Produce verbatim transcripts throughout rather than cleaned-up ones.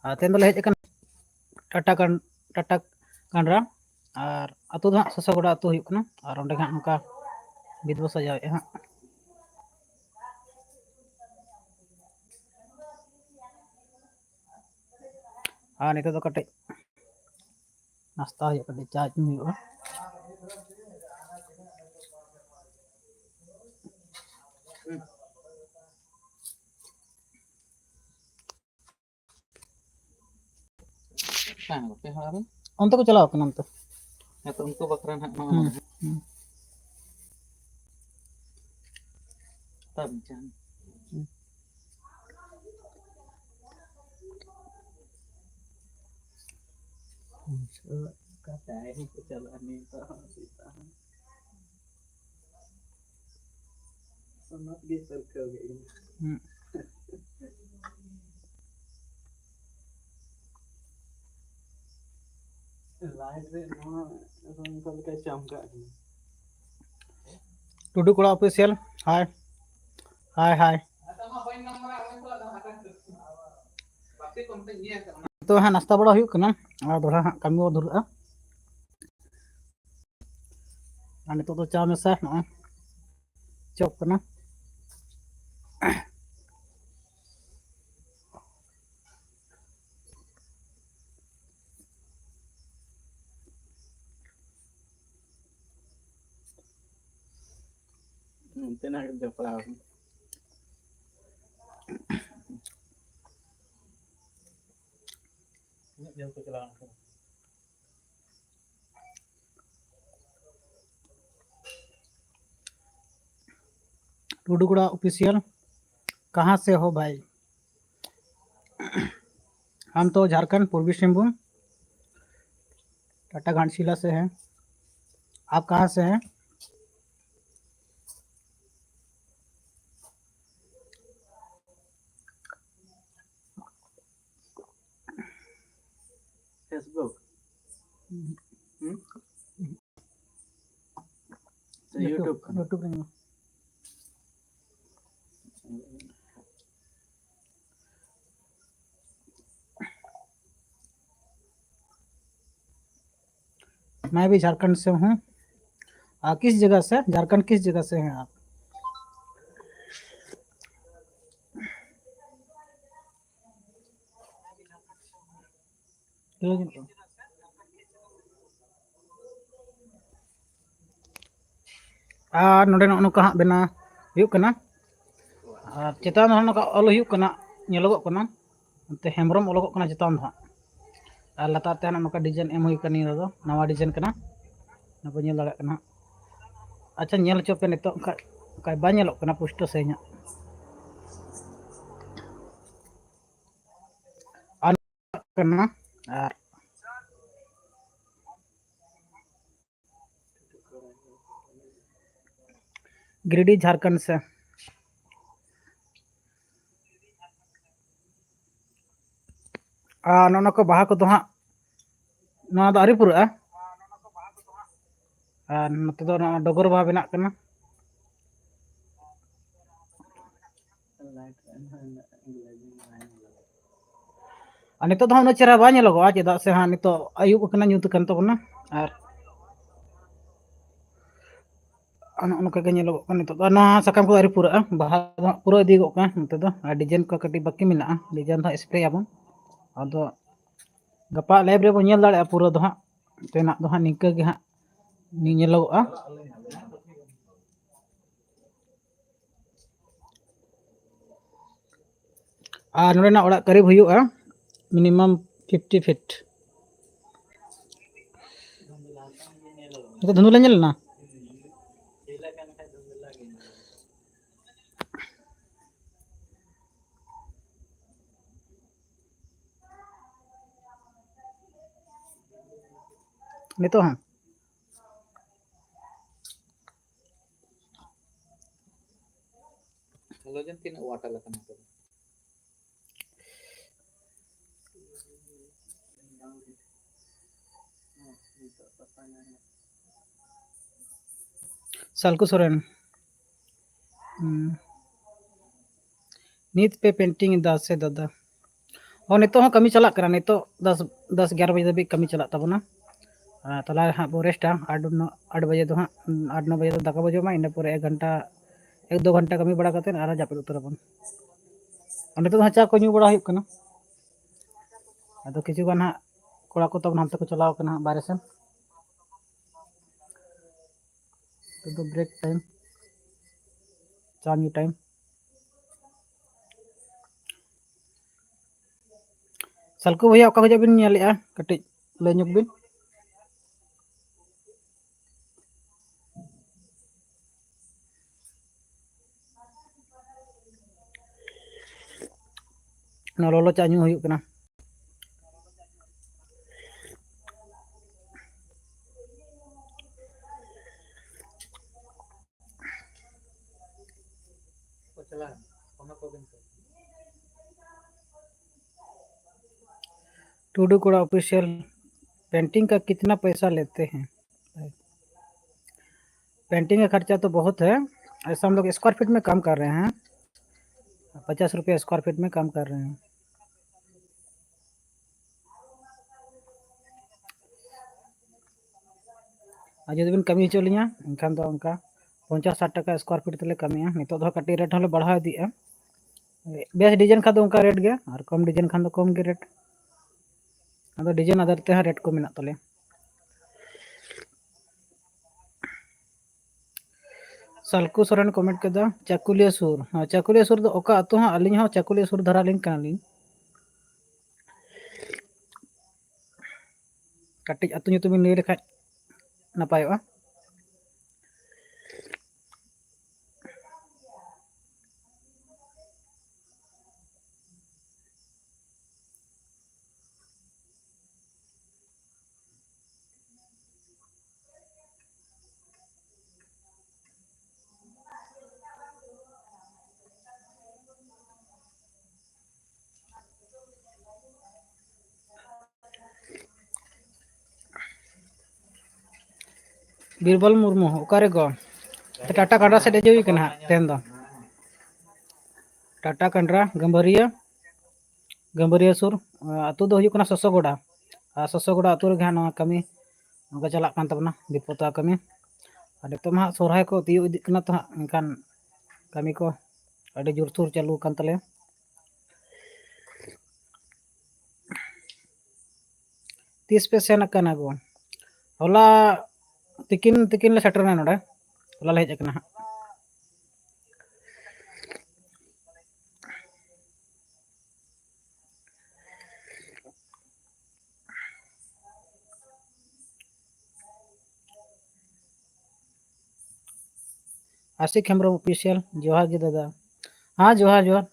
ᱟᱨ ᱛᱮᱦᱮᱧ ᱫᱚᱞᱮ ᱦᱮᱡ ᱟᱠᱟᱱᱟ ᱴᱟᱴᱟ ᱠᱟᱱ-, ᱴᱟᱴᱟ ᱠᱟᱱᱰᱨᱟ, ᱟᱨ ᱟᱹᱛᱩ ᱫᱚ ᱦᱟᱸᱜ ᱥᱚᱥᱚ ᱜᱚᱰᱟ ᱟᱹᱛᱩ ᱦᱩᱭᱩᱜ ᱠᱟᱱᱟ᱾ ᱟᱨ ᱚᱸᱰᱮ ᱜᱮ ᱦᱟᱸᱜ ᱱᱚᱝᱠᱟ ᱵᱤᱫ ᱵᱚ ᱥᱟᱡᱟᱣᱮᱫᱼᱟ ᱦᱟᱸᱜ᱾ ᱟᱨ ᱱᱤᱛᱚᱜ ᱫᱚ ᱠᱟᱹᱴᱤᱡ ᱱᱟᱥᱛᱟ ᱦᱩᱭᱩᱜᱼᱟ, ᱠᱟᱹᱴᱤᱡ ᱪᱟ ᱧᱩ ᱦᱩᱭᱩᱜᱼᱟ᱾ ᱚᱠᱟᱭᱮᱱᱟ ᱠᱚ ᱯᱮ ᱦᱚᱲ ᱟᱨᱚ? ᱚᱱᱛᱮ ᱠᱚ ᱪᱟᱞᱟᱣ ᱠᱟᱱᱟ ᱚᱱᱛᱮ᱾ ᱦᱮᱸ ᱛᱚ, ᱩᱱᱠᱩ ᱵᱟᱠᱷᱨᱟ ᱱᱟᱦᱟᱜ ᱱᱚᱣᱟ ᱦᱩᱸ, ᱫᱚ᱾ ᱦᱩᱸ᱾ ᱛᱟᱵ ᱡᱟᱝ᱾ ᱦᱩᱸ᱾ ᱚᱠᱟᱛᱮ ᱟᱭ ᱦᱚᱸᱠᱚ ᱪᱟᱞᱟᱜᱼᱟ ᱱᱤᱛᱚᱜ ᱦᱚᱸ ᱥᱮᱛᱟᱜ ᱦᱚᱸ᱾ ᱚᱱᱟ ᱛᱮᱜᱮ ᱯᱟᱹᱨᱠᱟᱹᱣ ᱜᱮ ᱤᱧ᱾ ᱦᱩᱸ᱾ ᱞᱟᱭᱤᱴ ᱨᱮ ᱱᱚᱣᱟ ᱚᱱᱠᱟ ᱞᱮᱠᱟᱭ ᱪᱟᱢᱠᱟᱜ ᱠᱟᱱᱟ᱾ ᱴᱩᱰᱩ ᱠᱚᱲᱟ ᱚᱯᱷᱤᱥᱤᱭᱟᱞ, ᱦᱟᱭ, ᱦᱟᱭ, ᱦᱟᱭ᱾ ᱱᱤᱛᱚᱜ ᱦᱟᱸᱜ ᱱᱟᱥᱛᱟ ᱵᱟᱲᱟ ᱦᱩᱭᱩᱜ ᱠᱟᱱᱟ, ᱟᱨ ᱫᱚᱦᱲᱟ ᱦᱟᱸᱜ ᱠᱟᱹᱢᱤ ᱵᱚ ᱫᱷᱩᱨᱟᱹᱜᱼᱟ᱾ ᱟᱨ ᱱᱤᱛᱚᱜ ᱫᱚ ᱪᱟ ᱢᱮᱥᱟ ᱱᱚᱜᱼᱚᱭ ᱪᱚᱯ ᱠᱟᱱᱟ᱾ ᱱᱚᱱᱛᱮᱱᱟᱜ ᱜᱮ ᱡᱚᱯᱲᱟᱣ ᱠᱟᱱᱟ᱾ ᱛᱤᱱᱟᱹᱜ ᱡᱷᱟᱹᱞ ᱠᱚ ᱪᱟᱞᱟᱣ ᱞᱮᱱ ᱠᱷᱟᱱ? टुडू कोड़ा ऑफिशियल, कहाँ से हो भाई? हम तो झारखंड, पूर्वी सिंहभूम, टाटा घाटशिला से हैं। आप कहाँ से हैं? Facebook। हम्म। हम्म? तो YouTube। YouTube पे। YouTube पे नहीं। मैं भी झारखंड से हूँ। आ, किस जगह से? झारखंड किस जगह से हैं आप? ᱟᱨ ᱱᱚᱰᱮ ᱱᱚᱜᱼᱚ ᱱᱚᱝᱠᱟ ᱦᱟᱸᱜ ᱵᱮᱱᱟᱣ ᱦᱩᱭᱩᱜ ᱠᱟᱱᱟ᱾ ᱟᱨ ᱪᱮᱛᱟᱱ ᱨᱮ ᱱᱚᱝᱠᱟ ᱚᱞ ᱦᱩᱭᱩᱜ ᱠᱟᱱᱟ, ᱧᱮᱞᱚᱜᱚᱜ ᱠᱟᱱᱟ᱾ ᱚᱱᱛᱮ ᱦᱮᱢᱵᱨᱚᱢ ᱚᱞᱚᱜᱚᱜ ᱠᱟᱱᱟ ᱪᱮᱛᱟᱱ ᱫᱚ ᱦᱟᱸᱜ᱾ ᱟᱨ ᱞᱟᱛᱟᱨ ᱛᱮ ᱦᱟᱸᱜ ᱱᱚᱝᱠᱟ design ᱮᱢ ᱦᱩᱭ ᱠᱟᱱᱟ, ᱱᱤᱭᱟᱹ ᱫᱚ ᱱᱟᱣᱟ design ᱠᱟᱱᱟ᱾ ᱚᱱᱟ ᱵᱚᱱ ᱧᱮᱞ ᱫᱟᱲᱮᱭᱟᱜ ᱠᱟᱱᱟ ᱦᱟᱸᱜ᱾ ᱟᱪᱪᱷᱟ, ᱧᱮᱞ ᱦᱚᱪᱚ ᱯᱮ ᱱᱤᱛᱚᱜ, ᱚᱱᱠᱟ ᱚᱱᱠᱟ ᱵᱟᱭ ᱧᱮᱞᱚᱜ ᱠᱟᱱᱟ ᱯᱩᱥᱴᱟᱹ ᱥᱟᱺᱦᱤᱡ ᱦᱟᱸᱜ᱾ ᱟᱨ ᱠᱟᱱᱟ, ᱟᱨ ᱜᱤᱨᱤᱰᱤ, ᱡᱷᱟᱲᱠᱷᱚᱸᱰ ᱥᱮ᱾ ᱟᱨ ᱱᱚᱜᱼᱚ ᱱᱚᱣᱟ ᱠᱚ ᱵᱟᱦᱟ ᱠᱚᱫᱚ ᱦᱟᱸᱜ, ᱱᱚᱣᱟ ᱫᱚ ᱟᱹᱣᱨᱤ ᱯᱩᱨᱟᱹᱜᱼᱟ᱾ ᱟᱨ ᱱᱚᱛᱮ ᱫᱚ ᱱᱚᱣᱟ ᱰᱚᱜᱚᱨ ᱵᱟᱦᱟ ᱵᱮᱱᱟᱜ ᱠᱟᱱᱟ᱾ ᱟᱨ ᱱᱤᱛᱚᱜ ᱫᱚ ᱦᱟᱸᱜ ᱩᱱᱟᱹᱜ ᱪᱮᱦᱨᱟ ᱵᱟᱭ ᱧᱮᱞᱚᱜᱚᱜᱼᱟ, ᱪᱮᱫᱟᱜ ᱥᱮ ᱦᱟᱸᱜ ᱱᱤᱛᱚᱜ ᱟᱹᱭᱩᱵ ᱟᱠᱟᱱᱟ, ᱧᱩᱛ ᱟᱠᱟᱱ ᱛᱟᱵᱚᱱᱟ᱾ ᱟᱨ ᱟᱨ ᱱᱚᱜᱼᱚ ᱱᱚᱝᱠᱟ ᱜᱮ ᱧᱮᱞᱚᱜᱚᱜ ᱠᱟᱱᱟ ᱱᱤᱛᱚᱜ ᱫᱚ᱾ ᱟᱨ ᱱᱚᱣᱟ ᱥᱟᱠᱟᱢ ᱠᱚ ᱟᱹᱣᱨᱤ ᱯᱩᱨᱟᱹᱜᱼᱟ, ᱵᱟᱦᱟ ᱫᱚ ᱦᱟᱸᱜ ᱯᱩᱨᱟᱹ ᱤᱫᱤᱜᱚᱜ ᱠᱟᱱᱟ ᱱᱚᱛᱮ ᱫᱚ᱾ ᱟᱨ design ᱠᱚ ᱠᱟᱹᱴᱤᱡ ᱵᱟᱹᱠᱤ ᱢᱮᱱᱟᱜᱼᱟ, design ᱫᱚ ᱦᱟᱸᱜ spray ᱟᱵᱚᱱ᱾ ᱟᱫᱚ ᱜᱟᱯᱟ live ᱨᱮᱵᱚᱱ ᱧᱮᱞ ᱫᱟᱲᱮᱭᱟᱜᱼᱟ ᱯᱩᱨᱟᱹ ᱫᱚ ᱦᱟᱸᱜ᱾ ᱛᱮᱱᱟᱜ ᱫᱚ ᱦᱟᱸᱜ ᱱᱤᱝᱠᱟᱹ ᱜᱮ ᱦᱟᱸᱜ ᱧᱮᱞᱚᱜᱚᱜᱼᱟ᱾ ᱟᱨ ᱱᱚᱰᱮᱱᱟᱜ ᱚᱲᱟᱜ ᱠᱟᱹᱨᱤᱵ ᱦᱩᱭᱩᱜᱼᱟ minimum fifty feet᱾ ᱱᱤᱛᱚᱜ ᱫᱷᱩᱸᱫᱷᱩᱞᱟ ᱧᱮᱞ ᱮᱱᱟ? ᱱᱤᱛᱚᱜ ᱦᱚᱸ? ᱦᱮᱞᱳᱡᱮᱱ ᱛᱤᱱᱟᱹᱜ ᱣᱟᱴ ᱟᱞᱮ ᱠᱟᱱᱟ ᱛᱚᱵᱮ? ᱥᱟᱞᱠᱩ ᱥᱚᱨᱮᱱ᱾ ᱦᱩᱸ᱾ ᱱᱤᱛ ᱯᱮ painting ᱮᱫᱟ ᱥᱮ ᱫᱟᱫᱟ? ᱦᱚᱸ, ᱱᱤᱛᱚᱜ ᱦᱚᱸ ᱠᱟᱹᱢᱤ ᱪᱟᱞᱟᱜ ᱠᱟᱱᱟ᱾ ᱱᱤᱛᱚᱜ ᱫᱚᱥ, ᱫᱚᱥ ᱮᱜᱟᱨᱚ ᱵᱟᱡᱮ ᱫᱷᱟᱹᱵᱤᱡ ᱠᱟᱹᱢᱤ ᱪᱟᱞᱟᱜ ᱛᱟᱵᱚᱱᱟ᱾ ᱟᱨ ᱛᱟᱞᱟ ᱨᱮ ᱦᱟᱸᱜ ᱵᱚ ᱨᱮᱥᱴᱟ᱾ ᱟᱴ ᱱᱚ ᱟᱴ ᱵᱟᱡᱮ ᱫᱚ ᱦᱟᱸᱜ, ᱟᱴ ᱱᱚ ᱵᱟᱡᱮ ᱫᱚ ᱫᱟᱠᱟ ᱵᱚ ᱡᱚᱢᱟ᱾ ᱤᱱᱟᱹ ᱯᱚᱨᱮ ᱮᱠ ᱜᱷᱚᱱᱴᱟ, ᱮᱠ ᱫᱩ ᱜᱷᱚᱱᱴᱟ ᱠᱟᱹᱢᱤ ᱵᱟᱲᱟ ᱠᱟᱛᱮᱫ ᱟᱨᱦᱚᱸ ᱡᱟᱹᱯᱤᱫ ᱩᱛᱟᱹᱨ ᱟᱵᱚᱱ᱾ ᱟᱨ ᱱᱤᱛᱚᱜ ᱫᱚ ᱦᱟᱸᱜ ᱪᱟ ᱠᱚ ᱧᱩ ᱵᱟᱲᱟ ᱦᱩᱭᱩᱜ ᱠᱟᱱᱟ᱾ ᱟᱫᱚ ᱠᱤᱪᱷᱩ ᱜᱟᱱ ᱦᱟᱸᱜ ᱠᱚᱲᱟ ᱠᱚ ᱛᱟᱵᱚᱱ ᱦᱟᱱᱛᱮ ᱠᱚ ᱪᱟᱞᱟᱣ ᱠᱟᱱᱟ ᱦᱟᱸᱜ ᱵᱟᱭᱨᱮ ᱥᱮᱱ᱾ ᱱᱤᱛᱚᱜ ᱫᱚ ᱵᱨᱮᱠ ᱴᱟᱭᱤᱢ, ᱪᱟ ᱧᱩ ᱴᱟᱭᱤᱢ᱾ ᱥᱟᱞᱠᱩ ᱵᱷᱚᱭᱟ, ᱚᱠᱟ ᱠᱷᱚᱱᱟᱜ ᱵᱤᱱ ᱧᱮᱞᱮᱫᱼᱟ? ᱠᱟᱹᱴᱤᱡ ᱞᱟᱹᱭ ᱧᱚᱜ ᱵᱤᱱ᱾ ᱱᱚᱣᱟ ᱞᱚᱞᱚ ᱪᱟ ᱧᱩ ᱦᱩᱭᱩᱜ ᱠᱟᱱᱟ᱾ ᱴᱩᱰᱩ ᱠᱚᱲᱟ Official, painting का कितना पैसा लेते हैं? पेंटिंग का खर्चा तो बहुत है। ऐसा हम लोग स्क्वायर फीट में काम कर रहे हैं, पचास रुपये स्क्वायर फीट में काम कर रहे हैं। ᱟᱨ ᱡᱩᱫᱤ ᱵᱤᱱ ᱠᱟᱹᱢᱤ ᱦᱚᱪᱚ ᱞᱤᱧᱟ, ᱮᱱᱠᱷᱟᱱ ᱫᱚ ᱚᱱᱠᱟ ᱯᱚᱧᱪᱟᱥ ᱥᱟᱴ ᱴᱟᱠᱟ ᱥᱠᱚᱭᱟᱨ ᱯᱷᱤᱴ ᱛᱮᱞᱮ ᱠᱟᱹᱢᱤᱭᱟ᱾ ᱱᱤᱛᱚᱜ ᱫᱚ ᱦᱟᱸᱜ ᱠᱟᱹᱴᱤᱡ ᱨᱮᱴ ᱦᱚᱸᱞᱮ ᱵᱟᱲᱦᱟᱣ ᱤᱫᱤᱭᱮᱫᱼᱟ᱾ ᱵᱮᱥ ᱰᱤᱡᱟᱭᱤᱱ ᱠᱷᱟᱱ ᱫᱚ ᱚᱱᱠᱟ ᱨᱮᱴ ᱜᱮ, ᱟᱨ ᱠᱚᱢ ᱰᱤᱡᱟᱭᱤᱱ ᱠᱷᱟᱱ ᱫᱚ ᱠᱚᱢ ᱜᱮ ᱨᱮᱴ᱾ ᱟᱫᱚ ᱰᱤᱡᱟᱭᱤᱱ ᱟᱫᱷᱟᱨ ᱛᱮ ᱦᱟᱸᱜ ᱨᱮᱴ ᱠᱚ ᱢᱮᱱᱟᱜ ᱛᱟᱞᱮᱭᱟ᱾ ᱥᱟᱞᱠᱩ ᱥᱚᱨᱮᱱ ᱠᱚᱢᱮᱱᱴ ᱠᱮᱫᱟ, ᱪᱟᱠᱩᱞᱤᱭᱟᱹ ᱥᱩᱨ᱾ ᱦᱮᱸ, ᱪᱟᱠᱩᱞᱤᱭᱟᱹ ᱥᱩᱨ ᱫᱚ ᱚᱠᱟ ᱟᱹᱛᱩ ᱦᱟᱸᱜ? ᱟᱹᱞᱤᱧ ᱦᱚᱸ ᱪᱟᱠᱩᱞᱤᱭᱟᱹ ᱥᱩᱨ ᱫᱷᱟᱨᱟ ᱞᱤᱧ ᱠᱟᱱᱟᱞᱤᱧ᱾ ᱠᱟᱹᱴᱤᱡ ᱟᱹᱛᱩ ᱧᱩᱛᱩᱢ ᱵᱤᱱ ᱞᱟᱹᱭ ᱞᱮᱠᱷᱟᱡ ᱱᱟᱯᱟᱭᱚᱜᱼᱟ᱾ ᱵᱤᱨᱵᱚᱞ ᱢᱩᱨᱢᱩ, ᱚᱠᱟᱨᱮ ᱜᱚ? ᱴᱟᱴᱟ ᱠᱟᱸᱰᱨᱟ ᱥᱮᱫ ᱦᱤᱡᱩᱜ ᱦᱩᱭ ᱠᱟᱱᱟ ᱦᱟᱸᱜ ᱛᱮᱦᱮᱧ ᱫᱚ᱾ ᱴᱟᱴᱟ ᱠᱟᱸᱰᱨᱟ, ᱜᱟᱹᱢᱵᱷᱟᱹᱨᱤᱭᱟᱹ, ᱜᱟᱹᱢᱵᱷᱟᱹᱨᱤᱭᱟᱹ ᱥᱩᱨ, ᱟᱹᱛᱩ ᱫᱚ ᱦᱩᱭᱩᱜ ᱠᱟᱱᱟ ᱥᱚᱥᱚᱜᱚᱰᱟ᱾ ᱟᱨ ᱥᱚᱥᱚᱜᱚᱰᱟ ᱟᱹᱛᱩ ᱨᱮᱜᱮ ᱦᱟᱸᱜ ᱱᱚᱣᱟ ᱠᱟᱹᱢᱤ ᱱᱚᱝᱠᱟ ᱪᱟᱞᱟᱜ ᱠᱟᱱ ᱛᱟᱵᱚᱱᱟ ᱵᱤᱯᱚᱫ ᱠᱟᱹᱢᱤ᱾ ᱟᱨ ᱱᱤᱛᱚᱜ ᱢᱟ ᱦᱟᱸᱜ ᱥᱚᱨᱦᱟᱭ ᱠᱚ ᱛᱤᱭᱳᱜ ᱤᱫᱤᱜ ᱠᱟᱱᱟ, ᱛᱚ ᱦᱟᱸᱜ ᱮᱱᱠᱷᱟᱱ ᱠᱟᱹᱢᱤ ᱠᱚ ᱟᱹᱰᱤ ᱡᱳᱨᱥᱳᱨ ᱪᱟᱹᱞᱩ ᱟᱠᱟᱱ ᱛᱟᱞᱮᱭᱟ᱾ ᱛᱤᱥ ᱯᱮ ᱥᱮᱱ ᱟᱠᱟᱱᱟ ᱜᱳ? ᱦᱚᱞᱟ ᱛᱤᱠᱤᱱ, ᱛᱤᱠᱤᱱ ᱞᱮ ᱥᱮᱴᱮᱨ ᱮᱱᱟ ᱱᱚᱰᱮ, ᱦᱚᱞᱟ ᱞᱮ ᱦᱮᱡ ᱟᱠᱟᱱᱟ ᱦᱟᱸᱜ᱾ ᱟᱥᱤᱠ ᱦᱮᱢᱵᱨᱚᱢ Official, ᱡᱚᱦᱟᱨ ᱜᱮ ᱫᱟᱫᱟ᱾ ᱦᱮᱸ, ᱡᱚᱦᱟᱨ, ᱡᱚᱦᱟᱨ᱾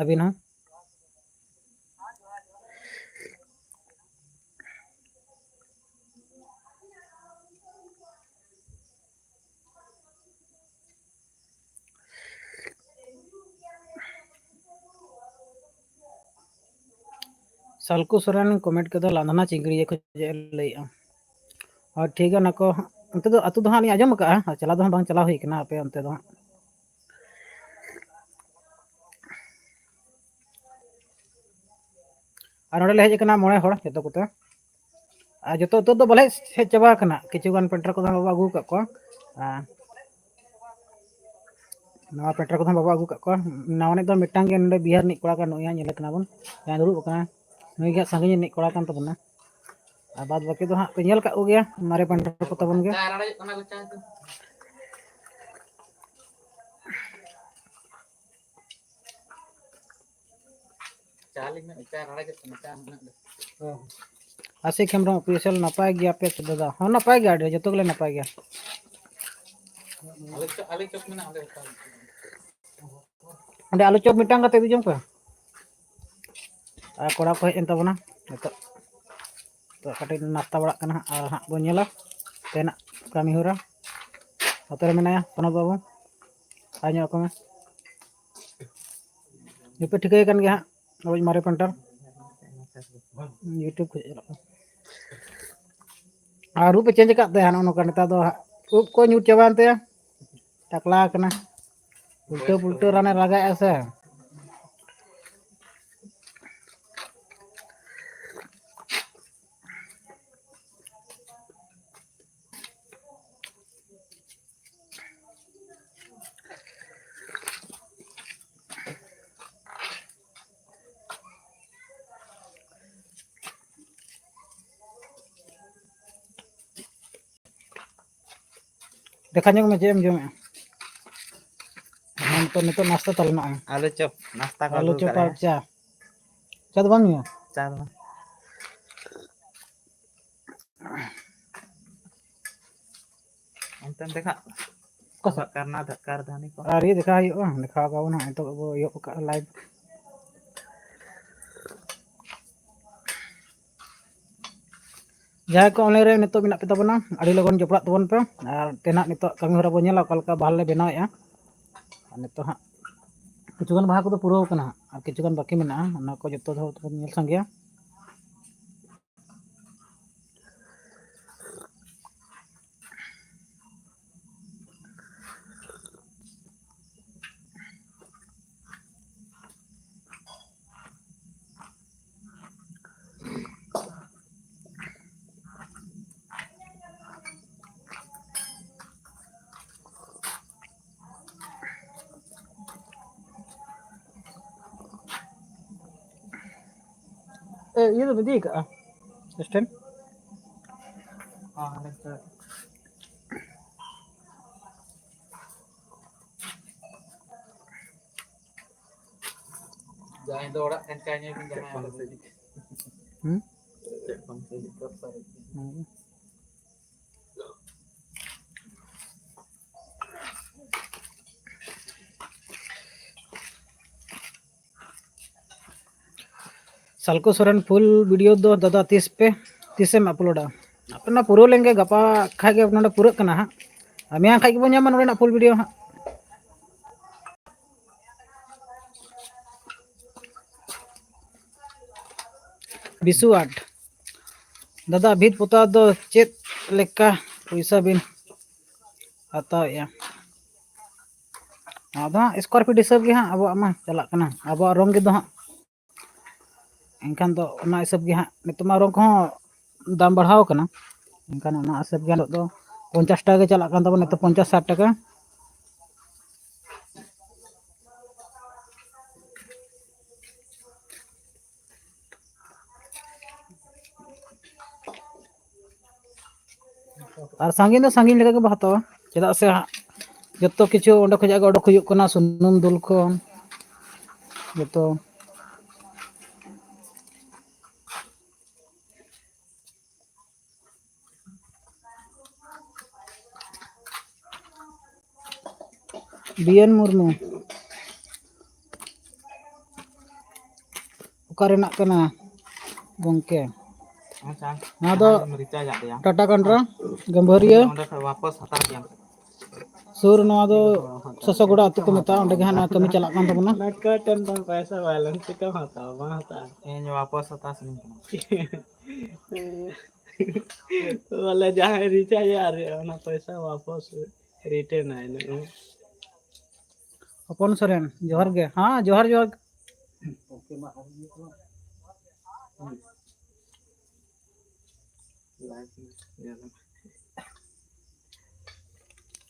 ᱟᱹᱵᱤᱱ ᱦᱚᱸ᱾ ᱥᱟᱞᱠᱩ ᱥᱚᱨᱮᱱ comment ᱠᱮᱫᱟ, ᱞᱟᱸᱫᱷᱟᱱᱟ ᱪᱤᱝᱜᱲᱤᱭᱟᱹ ᱠᱷᱚᱱ ᱪᱮᱫ ᱮ ᱞᱟᱹᱭᱮᱜᱼᱟ᱾ ᱟᱨ ᱴᱷᱤᱠ ᱜᱮᱭᱟ, ᱚᱱᱟ ᱠᱚ ᱚᱱᱛᱮ ᱫᱚ ᱟᱹᱛᱩ ᱫᱚ ᱦᱟᱸᱜ ᱞᱤᱧ ᱟᱸᱡᱚᱢ ᱟᱠᱟᱜᱼᱟ, ᱟᱨ ᱪᱟᱞᱟᱣ ᱫᱚ ᱦᱟᱸᱜ ᱵᱟᱝ ᱪᱟᱞᱟᱣ ᱦᱩᱭ ᱠᱟᱱᱟ ᱟᱯᱮ ᱚᱱᱛᱮ ᱫᱚ ᱦᱟᱸᱜ᱾ ᱟᱨ ᱱᱚᱰᱮ ᱞᱮ ᱦᱮᱡ ᱟᱠᱟᱱᱟ ᱢᱚᱬᱮ ᱦᱚᱲ ᱡᱚᱛᱚ ᱠᱚᱛᱮ᱾ ᱟᱨ ᱡᱚᱛᱚ ᱩᱛᱟᱹᱨ ᱫᱚ ᱵᱟᱞᱮ ᱦᱮᱡ ᱪᱟᱵᱟ ᱟᱠᱟᱱᱟ, ᱠᱤᱪᱷᱩ ᱜᱟᱱ painter ᱠᱚᱫᱚ ᱦᱟᱸᱜ ᱵᱟᱵᱚ ᱟᱹᱜᱩ ᱟᱠᱟᱫ ᱠᱚᱣᱟ᱾ ᱟᱨ ᱱᱟᱣᱟ painter ᱠᱚᱫᱚ ᱦᱟᱸᱜ ᱵᱟᱵᱚ ᱟᱹᱜᱩ ᱟᱠᱟᱫ ᱠᱚᱣᱟ᱾ ᱱᱟᱣᱟ ᱱᱤᱡ ᱫᱚ ᱢᱤᱫᱴᱟᱝ ᱜᱮ ᱱᱚᱰᱮ ᱵᱤᱦᱟᱨ ᱨᱤᱱᱤᱡ ᱠᱚᱲᱟ ᱠᱟᱱ, ᱱᱩᱭ ᱦᱟᱸᱜ ᱧᱮᱞᱮ ᱠᱟᱱᱟ ᱵᱚᱱ, ᱡᱟᱦᱟᱸᱭ ᱫᱩᱲᱩᱵ ᱟᱠᱟᱱᱟᱭ, ᱱᱩᱭ ᱜᱮ ᱦᱟᱸᱜ ᱥᱟᱺᱜᱤᱧ ᱨᱤᱱᱤᱡ ᱠᱚᱲᱟ ᱠᱟᱱ ᱛᱟᱵᱚᱱᱟ᱾ ᱟᱨ ᱵᱟᱫ ᱵᱟᱹᱠᱤ ᱫᱚ ᱦᱟᱸᱜ ᱯᱮ ᱧᱮᱞ ᱟᱠᱟᱫ ᱠᱚᱜᱮᱭᱟ, ᱢᱟᱨᱮ painter ᱠᱚ ᱛᱟᱵᱚᱱ ᱜᱮ᱾ ᱟᱥᱤᱠ ᱦᱮᱢᱵᱨᱚᱢ Official, ᱱᱟᱯᱟᱭ ᱜᱮᱭᱟ ᱯᱮ ᱥᱮ ᱫᱟᱫᱟ? ᱦᱚᱸ, ᱱᱟᱯᱟᱭ ᱜᱮᱭᱟ, ᱟᱹᱰᱤ ᱡᱚᱛᱚ ᱜᱮᱞᱮ ᱱᱟᱯᱟᱭ ᱜᱮᱭᱟ᱾ ᱚᱸᱰᱮ ᱟᱞᱩ ᱪᱚᱯ ᱢᱤᱫᱴᱟᱝ ᱠᱟᱛᱮ ᱤᱫᱤ ᱡᱚᱝ ᱯᱮ᱾ ᱟᱨ ᱠᱚᱲᱟ ᱠᱚ ᱦᱮᱡ ᱮᱱ ᱛᱟᱵᱚᱱᱟ ᱱᱤᱛᱚᱜ᱾ ᱛᱚ, ᱠᱟᱹᱴᱤᱡ ᱱᱟᱥᱛᱟ ᱵᱟᱲᱟᱜ ᱠᱟᱱᱟ ᱦᱟᱸᱜ, ᱟᱨ ᱦᱟᱸᱜ ᱵᱚᱱ ᱧᱮᱞᱟ ᱛᱮᱦᱮᱧᱟᱜ ᱠᱟᱹᱢᱤ ᱦᱚᱨᱟ᱾ ᱱᱚᱛᱮ ᱨᱮ ᱢᱮᱱᱟᱭᱟ ᱯᱨᱚᱱᱚᱵ ᱵᱟᱹᱵᱩ, ᱟᱭ ᱧᱚᱜ ᱟᱠᱚ ᱢᱮ᱾ ᱱᱤᱛᱚᱜ ᱴᱷᱤᱠᱟᱹᱭ ᱠᱟᱱ ᱜᱮᱭᱟ ᱦᱟᱸᱜ, ᱟᱵᱚᱭᱤᱡ ᱢᱟᱨᱮ painter᱾ YouTube ᱠᱷᱚᱡ ᱪᱟᱞᱟᱜ ᱠᱟᱱᱟ᱾ ᱟᱨ ᱨᱩᱯ ᱮ change ᱟᱠᱟᱫ ᱛᱟᱭᱟ ᱱᱚᱜᱼᱚ ᱱᱚᱝᱠᱟ, ᱱᱮᱛᱟᱨ ᱫᱚ ᱦᱟᱸᱜ ᱩᱵ ᱠᱚ ᱧᱩᱨ ᱪᱟᱵᱟᱭᱮᱱ ᱛᱟᱭᱟ, ᱴᱟᱠᱞᱟ ᱟᱠᱟᱱᱟ᱾ ᱩᱞᱴᱟᱹ ᱯᱩᱞᱴᱟᱹ ᱨᱟᱱᱮ ᱞᱟᱜᱟᱭᱮᱫᱼᱟ ᱥᱮ᱾ ᱫᱮᱠᱷᱟ ᱧᱚᱜ ᱢᱮ ᱪᱮᱫ ᱮᱢ ᱡᱚᱢᱮᱜᱼᱟ᱾ ᱦᱮᱸ, ᱱᱤᱛᱚᱜ, ᱱᱤᱛᱚᱜ ᱱᱟᱥᱛᱟ ᱛᱟᱞᱮ ᱢᱮᱱᱟᱜᱼᱟ᱾ ᱟᱞᱩ ᱪᱚᱯ ᱱᱟᱥᱛᱟ ᱠᱚ ᱟᱞᱩ ᱟᱹᱜᱩ ᱪᱚᱯ ᱠᱟᱜᱼᱟ᱾ ᱟᱨ ᱪᱟ᱾ ᱪᱟ ᱫᱚ ᱵᱟᱝ ᱧᱩᱭᱟ? ᱪᱟ ᱫᱚ ᱵᱟᱝ᱾ ᱚᱱᱛᱮᱢ ᱫᱮᱠᱷᱟᱜ? ᱚᱠᱟ ᱥᱮᱫ? ᱠᱟᱨᱱᱟ ᱫᱷᱟ-, ᱠᱟᱨᱫᱷᱟᱱᱤ ᱠᱚ᱾ ᱟᱨ ᱤᱭᱟᱹ ᱫᱮᱠᱷᱟ ᱦᱩᱭᱩᱜᱼᱟ, ᱫᱮᱠᱷᱟᱣ ᱠᱚᱣᱟ ᱵᱚᱱ ᱦᱟᱸᱜ ᱱᱤᱛᱚᱜ ᱵᱚ ᱮᱦᱚᱵ ᱠᱟᱜᱼᱟ live᱾ ᱡᱟᱦᱟᱸᱭ ᱠᱚ online ᱨᱮ ᱱᱤᱛᱚᱜ ᱢᱮᱱᱟᱜ ᱯᱮ ᱛᱟᱵᱚᱱᱟ, ᱟᱹᱰᱤ ᱞᱚᱜᱚᱱ ᱡᱚᱯᱲᱟᱜ ᱛᱟᱵᱚᱱ ᱯᱮ᱾ ᱟᱨ ᱛᱮᱱᱟᱜ ᱱᱤᱛᱚᱜ ᱠᱟᱹᱢᱤ ᱦᱚᱨᱟ ᱵᱚᱱ ᱧᱮᱞᱟ, ᱚᱠᱟ ᱞᱮᱠᱟ ᱵᱟᱦᱟ ᱞᱮ ᱵᱮᱱᱟᱣᱮᱫᱼᱟ᱾ ᱟᱨ ᱱᱤᱛᱚᱜ ᱦᱟᱸᱜ ᱠᱤᱪᱷᱩ ᱜᱟᱱ ᱵᱟᱦᱟ ᱠᱚᱫᱚ ᱯᱩᱨᱟᱹᱣ ᱠᱟᱱᱟ ᱦᱟᱸᱜ, ᱟᱨ ᱠᱤᱪᱷᱩ ᱜᱟᱱ ᱵᱟᱹᱠᱤ ᱢᱮᱱᱟᱜᱼᱟ, ᱚᱱᱟ ᱠᱚ ᱡᱚᱛᱚ ᱫᱚ ᱛᱟᱵᱚᱱ ᱧᱮᱞ ᱥᱟᱸᱜᱮᱭᱟ᱾ ᱮ, ᱤᱭᱟᱹ ᱫᱚᱢ ᱤᱫᱤ ᱠᱟᱜᱼᱟ stand? ᱦᱮᱸ, ᱦᱟᱸᱰᱮ ᱥᱮᱫ᱾ ᱡᱟᱦᱟᱸᱭ ᱫᱚ ᱚᱲᱟᱜ ᱠᱟᱱ ᱪᱟᱭ ᱧᱮᱞ ᱵᱤᱱ ᱡᱟᱦᱟᱸᱭ ᱟᱞᱮ ᱥᱮᱫ᱾ ᱦᱩᱸ? ᱪᱮᱫ ᱵᱟᱝ ᱥᱮ ᱦᱤᱡᱩᱜ ᱠᱟᱱ ᱥᱟᱨᱮᱡ᱾ ᱦᱩᱸ᱾ ᱥᱟᱞᱠᱳ ᱥᱚᱨᱮᱱ full video ᱫᱚ ᱫᱟᱫᱟ ᱛᱤᱥ ᱯᱮ, ᱛᱤᱥᱮᱢ uploadᱟ? ᱟᱯᱮ ᱱᱚᱣᱟ ᱯᱩᱨᱟᱹᱣ ᱞᱮᱱᱜᱮ, ᱜᱟᱯᱟ ᱠᱷᱟᱡ ᱜᱮ ᱱᱚᱰᱮ ᱯᱩᱨᱟᱹᱜ ᱠᱟᱱᱟ ᱦᱟᱸᱜ, ᱟᱨ ᱢᱮᱭᱟᱝ ᱠᱷᱟᱡ ᱜᱮᱵᱚᱱ ᱧᱟᱢᱟ ᱱᱚᱰᱮᱱᱟᱜ full video ᱦᱟᱸᱜ᱾ ᱵᱤᱥᱩ ᱟᱴ, ᱫᱟᱫᱟ, ᱵᱷᱤᱛ ᱯᱚᱛᱟᱣ ᱫᱚ ᱪᱮᱫ ᱞᱮᱠᱟ ᱯᱚᱭᱥᱟ ᱵᱤᱱ ᱦᱟᱛᱟᱣᱮᱫᱼᱟ? ᱟᱫᱚ ᱦᱟᱸᱜ square feet ᱦᱤᱥᱟᱹᱵ ᱜᱮ ᱦᱟᱸᱜ ᱟᱵᱚᱣᱟᱜ ᱢᱟ ᱪᱟᱞᱟᱜ ᱠᱟᱱᱟ, ᱟᱵᱚᱣᱟᱜ ᱨᱚᱝ ᱜᱮ ᱫᱚ ᱦᱟᱸᱜ᱾ ᱮᱱᱠᱷᱟᱱ ᱫᱚ ᱚᱱᱟ ᱦᱤᱥᱟᱹᱵ ᱜᱮ ᱦᱟᱸᱜ ᱱᱤᱛᱚᱜ ᱢᱟ ᱨᱚᱝ ᱠᱚᱦᱚᱸ ᱫᱟᱢ ᱵᱟᱲᱦᱟᱣ ᱠᱟᱱᱟ, ᱮᱱᱠᱷᱟᱱ ᱚᱱᱟ ᱦᱤᱥᱟᱹᱵ ᱜᱮ ᱱᱤᱛᱚᱜ ᱫᱚ ᱯᱚᱧᱪᱟᱥ ᱴᱟᱠᱟ ᱜᱮ ᱪᱟᱞᱟᱜ ᱠᱟᱱ ᱛᱟᱵᱚᱱᱟ, ᱱᱤᱛᱚᱜ ᱯᱚᱧᱪᱟᱥ ᱥᱟᱴ ᱴᱟᱠᱟ᱾ ᱟᱨ ᱥᱟᱺᱜᱤᱧ ᱫᱚ ᱥᱟᱺᱜᱤᱧ ᱞᱮᱠᱟ ᱜᱮᱵᱚ ᱦᱟᱛᱟᱣᱟ᱾ ᱪᱮᱫᱟᱜ ᱥᱮ ᱦᱟᱸᱜ ᱡᱚᱛᱚ ᱠᱤᱪᱷᱩ ᱚᱸᱰᱮ ᱠᱷᱚᱱᱟᱜ ᱜᱮ ᱚᱰᱚᱠ ᱦᱩᱭᱩᱜ ᱠᱟᱱᱟ, ᱥᱩᱱᱩᱢ ᱫᱩᱞ ᱠᱷᱚᱱ ᱡᱚᱛᱚ᱾ ᱵᱤ ᱮᱱ ᱢᱩᱨᱢᱩ, ᱚᱠᱟ ᱨᱮᱱᱟᱜ ᱠᱟᱱᱟ ᱜᱚᱝᱠᱮ? ᱟᱪᱪᱷᱟ, ᱱᱚᱣᱟ ᱫᱚ ᱡᱟᱦᱟᱸᱭ ᱮᱢ ᱨᱤᱪᱟᱨᱡᱽ ᱟᱫ ᱫᱮᱭᱟ, ᱴᱟᱴᱟ ᱠᱟᱱᱰᱨᱟ, ᱜᱟᱹᱢᱵᱷᱟᱹᱨᱤᱭᱟᱹ᱾ ᱚᱸᱰᱮ ᱠᱷᱚᱱ ᱣᱟᱯᱚᱥ ᱦᱟᱛᱟᱣ ᱠᱮᱭᱟᱢ᱾ ᱥᱩᱨ ᱱᱚᱣᱟ ᱫᱚ ᱥᱚᱥᱚᱜᱚᱲᱟ ᱟᱹᱛᱩ ᱠᱚ ᱢᱮᱛᱟᱜᱼᱟ, ᱚᱸᱰᱮ ᱜᱮ ᱦᱟᱸᱜ ᱱᱚᱣᱟ ᱠᱟᱹᱢᱤ ᱪᱟᱞᱟᱜ ᱠᱟᱱ ᱛᱟᱵᱚᱱᱟ᱾ ᱚᱱᱟ ᱠᱚ ᱴᱷᱮᱱ ᱫᱚ ᱯᱚᱭᱥᱟ ᱵᱟᱞᱮᱱᱥ ᱪᱤᱠᱟᱹᱢ ᱦᱟᱛᱟᱣᱟ, ᱵᱟᱝ ᱦᱟᱛᱟᱣᱟ᱾ ᱤᱧ ᱣᱟᱯᱚᱥ ᱦᱟᱛᱟᱣ ᱥᱟᱱᱟᱧ ᱠᱟᱱᱟ᱾ ᱵᱚᱞᱮ ᱡᱟᱦᱟᱸᱭ ᱨᱤᱪᱟᱨᱡᱽ ᱟᱨ ᱚᱱᱟ ᱯᱚᱭᱥᱟ ᱣᱟᱯᱚᱥ ᱨᱤᱴᱟᱨᱱ ᱟᱭ ᱱᱩᱭ᱾ ᱦᱚᱯᱚᱱ ᱥᱚᱨᱮᱱ, ᱡᱚᱦᱟᱨ ᱜᱮ᱾ ᱦᱮᱸ, ᱡᱚᱦᱟᱨ, ᱡᱚᱦᱟᱨ᱾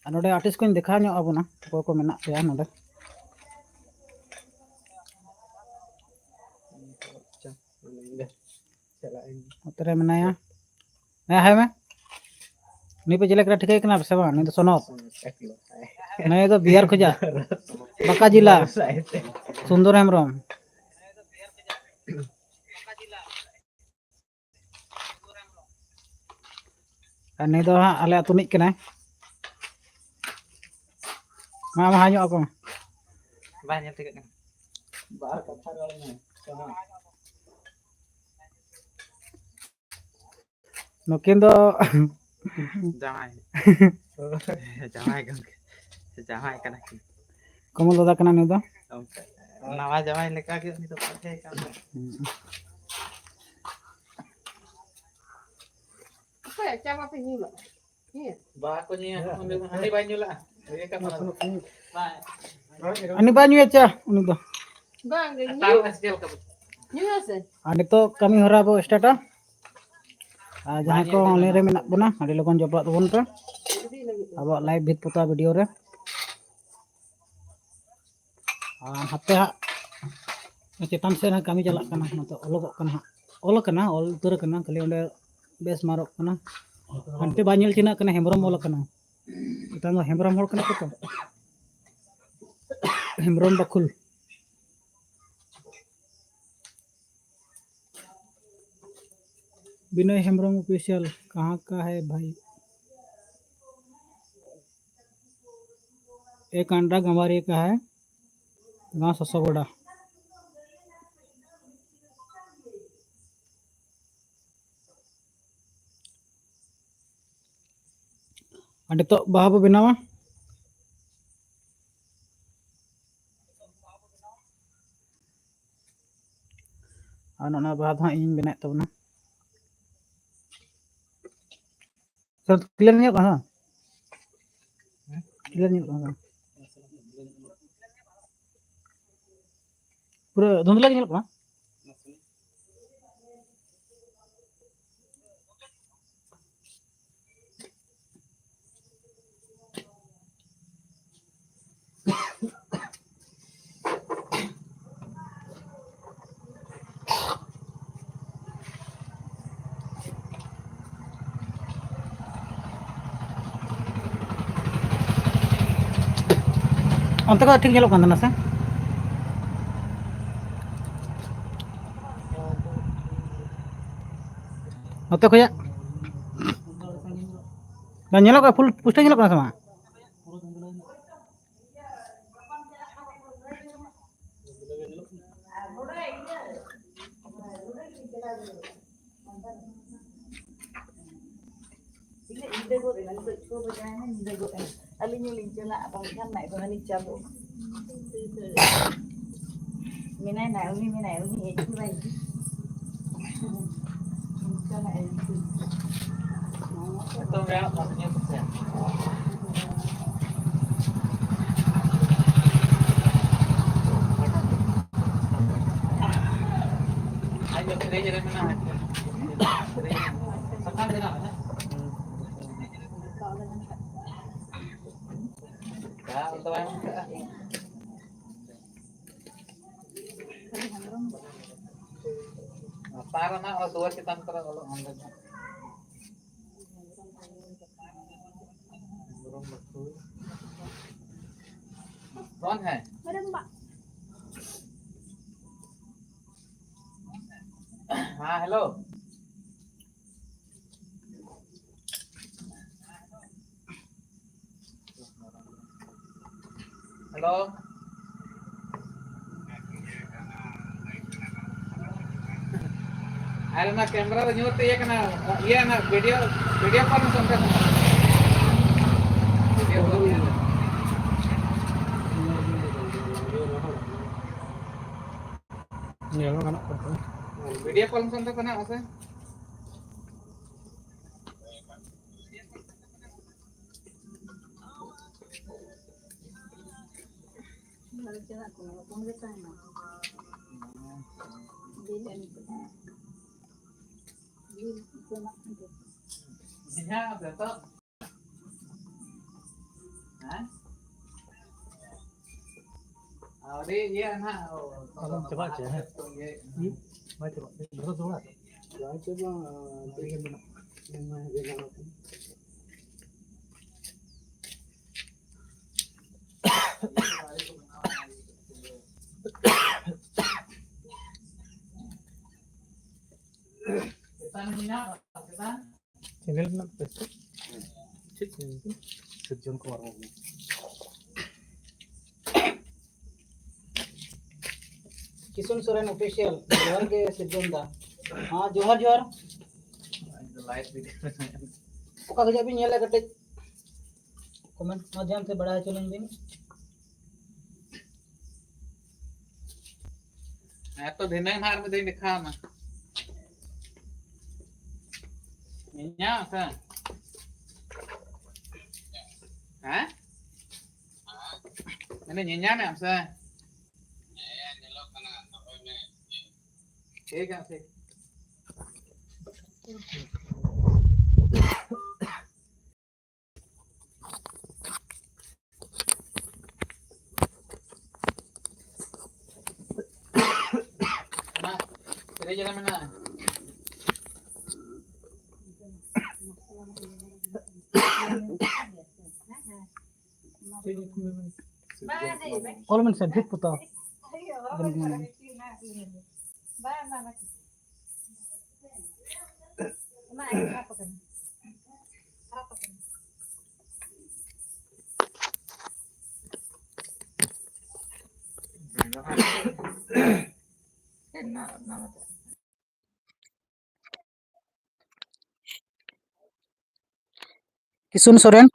ᱟᱨ ᱱᱚᱰᱮ ᱟᱨᱴᱤᱥᱴ ᱠᱚᱧ ᱫᱮᱠᱷᱟᱣ ᱧᱚᱜ ᱟᱵᱚᱱᱟ, ᱚᱠᱚᱭ ᱠᱚ ᱢᱮᱱᱟᱜ ᱯᱮᱭᱟ ᱱᱚᱰᱮ᱾ ᱱᱚᱛᱮ ᱨᱮ ᱢᱮᱱᱟᱭᱟ᱾ ᱦᱮᱸ, ᱦᱮᱸ ᱢᱮ᱾ ᱱᱩᱭ ᱯᱮ ᱪᱮᱞᱮ ᱠᱟᱱᱟ, ᱴᱷᱤᱠᱟᱹᱭ ᱠᱟᱱᱟ ᱯᱮ ᱥᱮ ᱵᱟᱝ? ᱱᱩᱭ ᱫᱚ ᱥᱚᱱᱚᱛ᱾ ᱱᱩᱭ ᱫᱚ ᱵᱤᱦᱟᱨ ᱠᱷᱚᱡᱟᱜ, ᱵᱟᱸᱠᱟ ᱡᱤᱞᱟ, ᱥᱩᱱᱫᱚᱨ ᱦᱮᱢᱵᱨᱚᱢ᱾ ᱟᱨ ᱱᱩᱭ ᱫᱚ ᱦᱟᱸᱜ ᱟᱞᱮ ᱟᱹᱛᱩ ᱨᱤᱱᱤᱡ ᱠᱟᱱᱟᱭ᱾ ᱢᱟ, ᱢᱟ, ᱦᱟᱧᱚᱜ ᱟᱠᱚ ᱢᱮ᱾ ᱵᱟᱭ ᱧᱮᱞ ᱴᱷᱤᱠᱟᱹᱜ ᱠᱟᱱᱟ᱾ ᱵᱟᱨ ᱠᱟᱛᱷᱟ ᱨᱚᱲ ᱢᱮ᱾ ᱱᱩᱠᱤᱱ ᱫᱚ ᱡᱟᱶᱟᱭ᱾ ᱡᱟᱶᱟᱭ ᱜᱚᱝᱠᱮ᱾ ᱡᱟᱶᱟᱭ ᱠᱟᱱᱟ ᱠᱤᱱ᱾ ᱠᱚᱢᱚᱞ ᱫᱟᱫᱟ ᱠᱟᱱᱟ ᱱᱩᱭ ᱫᱚ᱾ ᱱᱟᱣᱟ ᱡᱟᱶᱟᱭ ᱞᱮᱠᱟᱜᱮ ᱩᱱᱤ ᱫᱚ ᱯᱟᱞᱴᱮ ᱠᱟᱱ ᱫᱚ᱾ ᱦᱩᱸ᱾ ᱚᱠᱚᱭᱟᱜ ᱪᱟ ᱵᱟᱯᱮ ᱧᱩ ᱞᱟᱜᱼᱟ? ᱵᱟᱠᱚ ᱧᱩᱭᱟ, ᱦᱟᱺᱰᱤ ᱵᱟᱭ ᱧᱩ ᱞᱟᱜᱼᱟ᱾ ᱤᱭᱟᱹ ᱠᱟᱱᱟ᱾ ᱵᱟᱭ᱾ ᱩᱱᱤ ᱵᱟᱭ ᱧᱩᱭᱟ ᱪᱟ, ᱩᱱᱤ ᱫᱚ᱾ ᱵᱟᱝ ᱜᱮ, ᱧᱩ᱾ ᱛᱟᱣ ᱪᱮᱫ ᱞᱮᱠᱟ ᱵᱩᱡᱷᱟᱹᱜᱼᱟ? ᱧᱩᱭᱟ ᱥᱮ? ᱟᱨ ᱱᱤᱛᱚᱜ ᱠᱟᱹᱢᱤ ᱦᱚᱨᱟ ᱵᱚ ᱥᱴᱟᱨᱴᱟ᱾ ᱟᱨ ᱡᱟᱦᱟᱸᱭ ᱠᱚ ᱚᱱᱞᱟᱭᱤᱱ ᱨᱮ ᱢᱮᱱᱟᱜ ᱵᱚᱱᱟ, ᱟᱹᱰᱤ ᱞᱚᱜᱚᱱ ᱡᱚᱯᱲᱟᱜ ᱛᱟᱵᱚᱱ ᱯᱮ ᱟᱵᱚᱣᱟᱜ ᱞᱟᱭᱤᱵᱷ ᱵᱷᱤᱛ ᱯᱚᱛᱟ ᱵᱷᱤᱰᱤᱭᱳ ᱨᱮ᱾ ᱟᱨ ᱦᱟᱯᱮ ᱦᱟᱸᱜ ᱪᱮᱛᱟᱱ ᱥᱮᱫ ᱦᱟᱸᱜ ᱠᱟᱹᱢᱤ ᱪᱟᱞᱟᱜ ᱠᱟᱱᱟ, ᱱᱚᱛᱮ ᱚᱞᱚᱜᱚᱜ ᱠᱟᱱᱟ ᱦᱟᱸᱜ, ᱚᱞ ᱠᱟᱱᱟ, ᱚᱞ ᱩᱛᱟᱹᱨ ᱠᱟᱱᱟ, ᱠᱷᱟᱹᱞᱤ ᱚᱸᱰᱮ ᱵᱮᱥ ᱢᱟᱨᱚᱜ ᱠᱟᱱᱟ᱾ ᱦᱟᱱᱛᱮ ᱵᱟᱭ ᱧᱮᱞ ᱪᱤᱱᱦᱟᱹᱜ ᱠᱟᱱᱟ, ᱦᱮᱢᱵᱨᱚᱢ ᱚᱞ ᱠᱟᱱᱟ᱾ ᱢᱤᱫᱴᱟᱝ ᱫᱚ ᱦᱮᱢᱵᱨᱚᱢ ᱦᱚᱲ ᱠᱟᱱᱟ ᱠᱚ ᱛᱚ᱾ ᱦᱮᱢᱵᱨᱚᱢ ᱵᱟᱠᱷᱩᱞ᱾ विनय हेम्ब्रम ऑफिशियल कहाँ का है भाई? एक अंडा गंवारिया का है, गांव ससोगोड़ा। ᱟᱨ ᱱᱤᱛᱚᱜ ᱵᱟᱦᱟ ᱵᱚ ᱵᱮᱱᱟᱣᱟ᱾ ᱟᱨ ᱱᱚᱜᱼᱚ ᱱᱚᱣᱟ ᱵᱟᱦᱟ ᱫᱚ ᱦᱟᱸᱜ ᱤᱧ ᱵᱮᱱᱟᱣᱮᱫ ᱛᱟᱵᱚᱱᱟ᱾ ᱥᱟᱨ, ᱠᱞᱤᱭᱟᱨ ᱧᱮᱞᱚᱜ ᱠᱟᱱᱟ? ᱠᱞᱤᱭᱟᱨ ᱧᱮᱞᱚᱜ ᱠᱟᱱᱟ? ᱯᱩᱨᱟᱹ ᱫᱷᱩᱸᱫᱽᱞᱟᱹ ᱜᱮ ᱧᱮᱞᱚᱜ ᱠᱟᱱᱟ᱾ ᱚᱱᱛᱮ ᱠᱷᱚᱱ ᱴᱷᱤᱠ ᱧᱮᱞᱚᱜ ᱠᱟᱱ ᱛᱟᱦᱮᱱᱟ ᱥᱮ? ᱱᱚᱛᱮ ᱠᱷᱚᱭᱟᱜ ᱵᱟᱝ ᱧᱮᱞᱚᱜ ᱠᱟᱱᱟ, ᱯᱷᱩᱞ ᱯᱩᱥᱴᱟᱹᱣ ᱧᱮᱞᱚᱜ ᱠᱟᱱᱟ ᱥᱮ ᱵᱟᱝ? ᱛᱤᱱᱟᱹᱜ ᱧᱤᱫᱟᱹ ᱜᱚᱫ ᱮᱱᱟ, ᱱᱤᱛᱚᱜ ᱪᱷᱚ ᱵᱟᱡᱟᱭᱮᱱᱟ, ᱧᱤᱫᱟᱹ ᱜᱚᱫ ᱮᱱᱟ᱾ ᱟᱹᱞᱤᱧ ᱦᱚᱸᱞᱤᱧ ᱪᱟᱞᱟᱜᱼᱟ, ᱵᱟᱝᱠᱷᱟᱱ ᱱᱟᱜ ᱫᱚ ᱦᱟᱹᱱᱤ ᱪᱟᱞᱚᱜ᱾ ᱢᱮᱱᱟᱭ ᱱᱟᱜ, ᱩᱱᱤ ᱢᱮᱱᱟᱭ, ᱩᱱᱤ ᱦᱮᱡ ᱜᱮ ᱵᱟᱭ ᱦᱤᱡᱩᱜ᱾ ᱚᱱᱠᱟᱱᱟᱜ ᱮ ᱦᱤᱡᱩᱜ᱾ ᱞᱟᱛᱟᱨ ᱨᱮᱱᱟᱜ ᱫᱩᱣᱟᱹᱨ ᱪᱮᱛᱟᱱ ᱠᱚᱨᱮ ᱚᱞᱚᱜ ᱚᱸᱰᱮ ᱫᱚ᱾ कौन है? हाँ, हेलो। हेलो। ᱟᱨ ᱚᱱᱟ ᱠᱮᱢᱨᱟ ᱫᱚ ᱧᱩᱨ ᱛᱮ ᱤᱭᱟᱹ ᱠᱟᱱᱟ, ᱤᱭᱟᱹ ᱚᱱᱟ ᱵᱷᱤᱰᱤᱭᱳ, ᱵᱷᱤᱰᱤᱭᱳ ᱠᱚᱞ ᱢᱮᱥᱮ ᱚᱱᱛᱮ ᱠᱷᱚᱱᱟᱜ᱾ ᱵᱷᱤᱰᱤᱭᱳ ᱠᱚᱞ ᱧᱮᱞ ᱦᱚᱸ ᱜᱟᱱᱚᱜ ᱠᱟᱱ ᱛᱟᱢᱟ᱾ ᱵᱷᱤᱰᱤᱭᱳ ᱠᱚᱞ ᱢᱮᱥᱮ ᱚᱱᱛᱮ ᱠᱷᱚᱱᱟᱜ ᱢᱟᱥᱮ᱾ ᱦᱮᱸ, ᱡᱚᱛᱚ᱾ ᱦᱮᱸ? ᱟᱹᱣᱨᱤ ᱤᱭᱟᱹ ᱱᱟᱦᱟᱜ, ᱚ, ᱟᱞᱚᱢ ᱪᱟᱵᱟ ᱦᱚᱪᱚᱭᱟ, ᱦᱮᱸ? ᱤᱭᱟᱹ᱾ ᱦᱩᱸ? ᱵᱟᱭ ᱪᱟᱵᱟᱜ ᱛᱮ, ᱫᱷᱚᱨᱚ ᱫᱚᱦᱲᱟ᱾ ᱵᱟᱭ ᱪᱟᱵᱟᱜᱼᱟ, ᱟᱹᱰᱤ ᱜᱟᱱ ᱢᱮᱱᱟᱜᱼᱟ᱾ ᱪᱮᱛᱟᱱ ᱨᱮ ᱢᱮᱱᱟᱜᱼᱟ, ᱪᱮᱛᱟᱱ᱾ ᱪᱮᱱᱮᱞ ᱨᱮᱱᱟᱜ ᱯᱮ ᱪᱮᱫ? ᱪᱮᱫ ᱪᱮᱱᱮᱞ ᱠᱚ? ᱥᱤᱨᱡᱚᱱ ᱠᱩᱢᱟᱨ ᱢᱩᱨᱢᱩ᱾ ᱠᱤᱥᱩᱱ ᱥᱚᱨᱮᱱ ᱚᱯᱷᱤᱥᱤᱭᱟᱞ, ᱡᱚᱦᱟᱨ ᱜᱮ ᱥᱤᱨᱡᱚᱱ ᱫᱟ᱾ ᱦᱮᱸ, ᱡᱚᱦᱟᱨ, ᱡᱚᱦᱟᱨ᱾ Live video. ᱚᱠᱟ ᱠᱷᱚᱱᱟᱜ ᱵᱤᱱ ᱧᱮᱞᱟ, ᱠᱟᱹᱴᱤᱡ ᱠᱚᱢᱮᱱᱴ ᱢᱟᱫᱽᱫᱷᱚᱢ ᱛᱮ ᱵᱟᱲᱟᱭ ᱦᱚᱪᱚ ᱞᱤᱧ ᱵᱤᱱ᱾ ᱦᱮᱸ ᱛᱚ, ᱫᱷᱤᱱᱟᱹᱝ ᱱᱟᱦᱟᱜ ᱟᱨ ᱢᱤᱫ ᱫᱷᱟᱣ ᱤᱧ ᱫᱮᱠᱷᱟᱣ ᱟᱢᱟ᱾ ᱧᱮᱧᱟᱢ ᱥᱮ? ᱦᱮᱸ? ᱢᱮᱱᱫᱟᱹᱧ, ᱧᱮᱧᱟᱢᱮᱫ ᱟᱢ ᱥᱮ? ᱴᱷᱤᱠ ᱜᱮᱭᱟ, ᱴᱷᱤᱠ᱾ ᱚᱱᱟ ᱯᱮᱨᱮᱡ ᱨᱮ ᱢᱮᱱᱟᱜᱼᱟ᱾ ᱚᱞ ᱢᱮᱱ ᱥᱮ, ᱵᱷᱤᱛ ᱯᱚᱛᱟᱣ᱾ ᱠᱤᱥᱩᱱ ᱥᱚᱨᱮᱱ,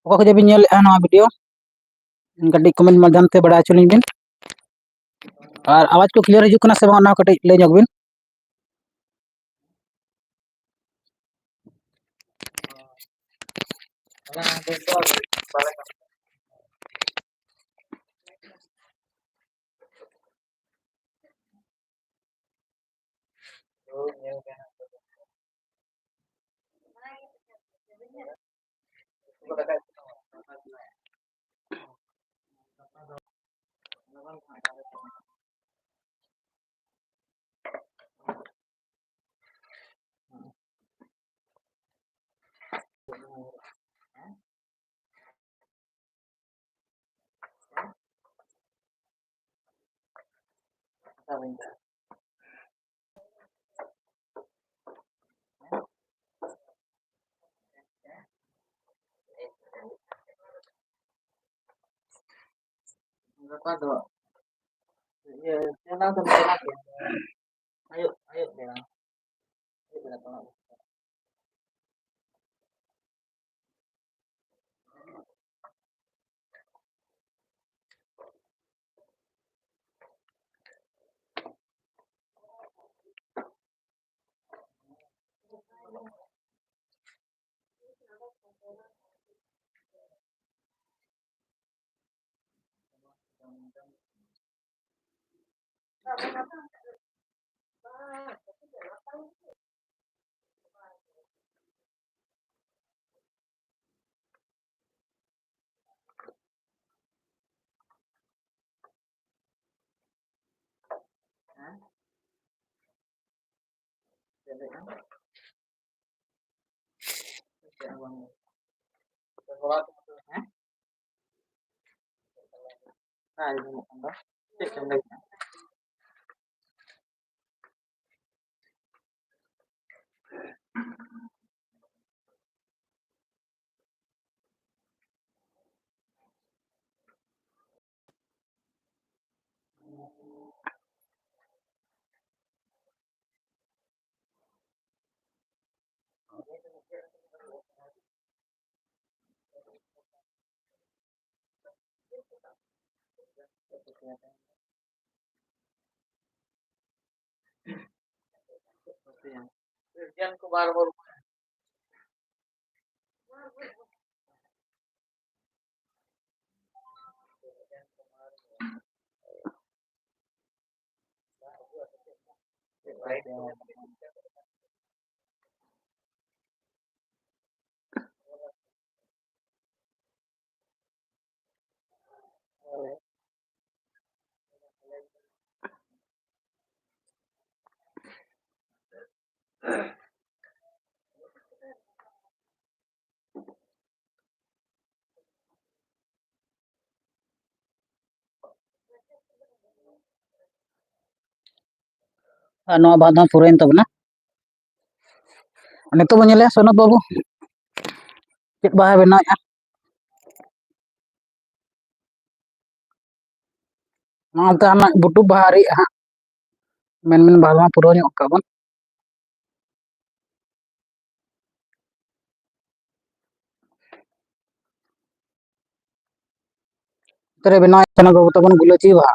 ᱚᱠᱟ ᱠᱷᱚᱱ ᱵᱤᱱ ᱧᱮᱞᱮᱫᱼᱟ ᱱᱚᱣᱟ video? ᱠᱟᱹᱴᱤᱡ comment ᱢᱟᱫᱽᱫᱷᱚᱢ ᱛᱮ ᱵᱟᱲᱟᱭ ᱦᱚᱪᱚ ᱞᱤᱧ ᱵᱤᱱ᱾ ᱟᱨ ᱟᱣᱟᱡᱽ ᱠᱚ clear ᱦᱤᱡᱩᱜ ᱠᱟᱱᱟ ᱥᱮ ᱵᱟᱝ, ᱚᱱᱟ ᱦᱚᱸ ᱠᱟᱹᱴᱤᱡ ᱞᱟᱹᱭ ᱧᱚᱜ ᱵᱤᱱ᱾ ᱜᱟᱯᱟ ᱫᱚ ᱤᱭᱟᱹ ᱪᱟᱞᱟᱣ ᱫᱚᱢ ᱪᱟᱞᱟᱜ ᱜᱮᱭᱟ? ᱟᱹᱭᱩᱵ, ᱟᱹᱭᱩᱵ ᱵᱮᱲᱟ᱾ ᱟᱹᱭᱩᱵ ᱵᱮᱲᱟ ᱯᱟᱲᱟᱜ᱾ ᱵᱟᱝ ᱟᱸᱡᱚᱢᱚᱜ ᱠᱟᱱ ᱫᱚ᱾ ᱪᱮᱫ ᱪᱚᱢ ᱞᱟᱹᱭ ᱠᱮᱫᱟ? ᱟᱨ ᱱᱚᱣᱟ ᱵᱟᱦᱟ ᱫᱚ ᱯᱩᱨᱟᱹᱭᱮᱱ ᱛᱟᱵᱚᱱᱟ᱾ ᱱᱤᱛᱚᱜ ᱵᱚᱱ ᱧᱮᱞᱮᱜᱼᱟ ᱥᱚᱱᱚᱛ ᱵᱟᱹᱵᱩ ᱪᱮᱫ ᱵᱟᱦᱟᱭ ᱵᱮᱱᱟᱣᱮᱫᱼᱟ᱾ ᱱᱚᱜᱼᱚ ᱱᱚᱛᱮ ᱟᱢᱟᱜ ᱵᱩᱴᱩ ᱵᱟᱦᱟ ᱟᱹᱣᱨᱤᱜᱼᱟ ᱦᱟᱸᱜ᱾ ᱢᱮᱱ ᱢᱮᱱ ᱵᱟᱦᱟ ᱢᱟ ᱯᱩᱨᱟᱹᱣ ᱧᱚᱜ ᱠᱟᱜ ᱵᱚᱱ᱾ ᱱᱚᱛᱮ ᱨᱮ ᱵᱮᱱᱟᱣᱮᱫ ᱠᱟᱱᱟ ᱵᱟᱹᱵᱩ ᱛᱟᱵᱚᱱ ᱜᱩᱞᱟᱹᱪᱤ ᱵᱟᱦᱟ᱾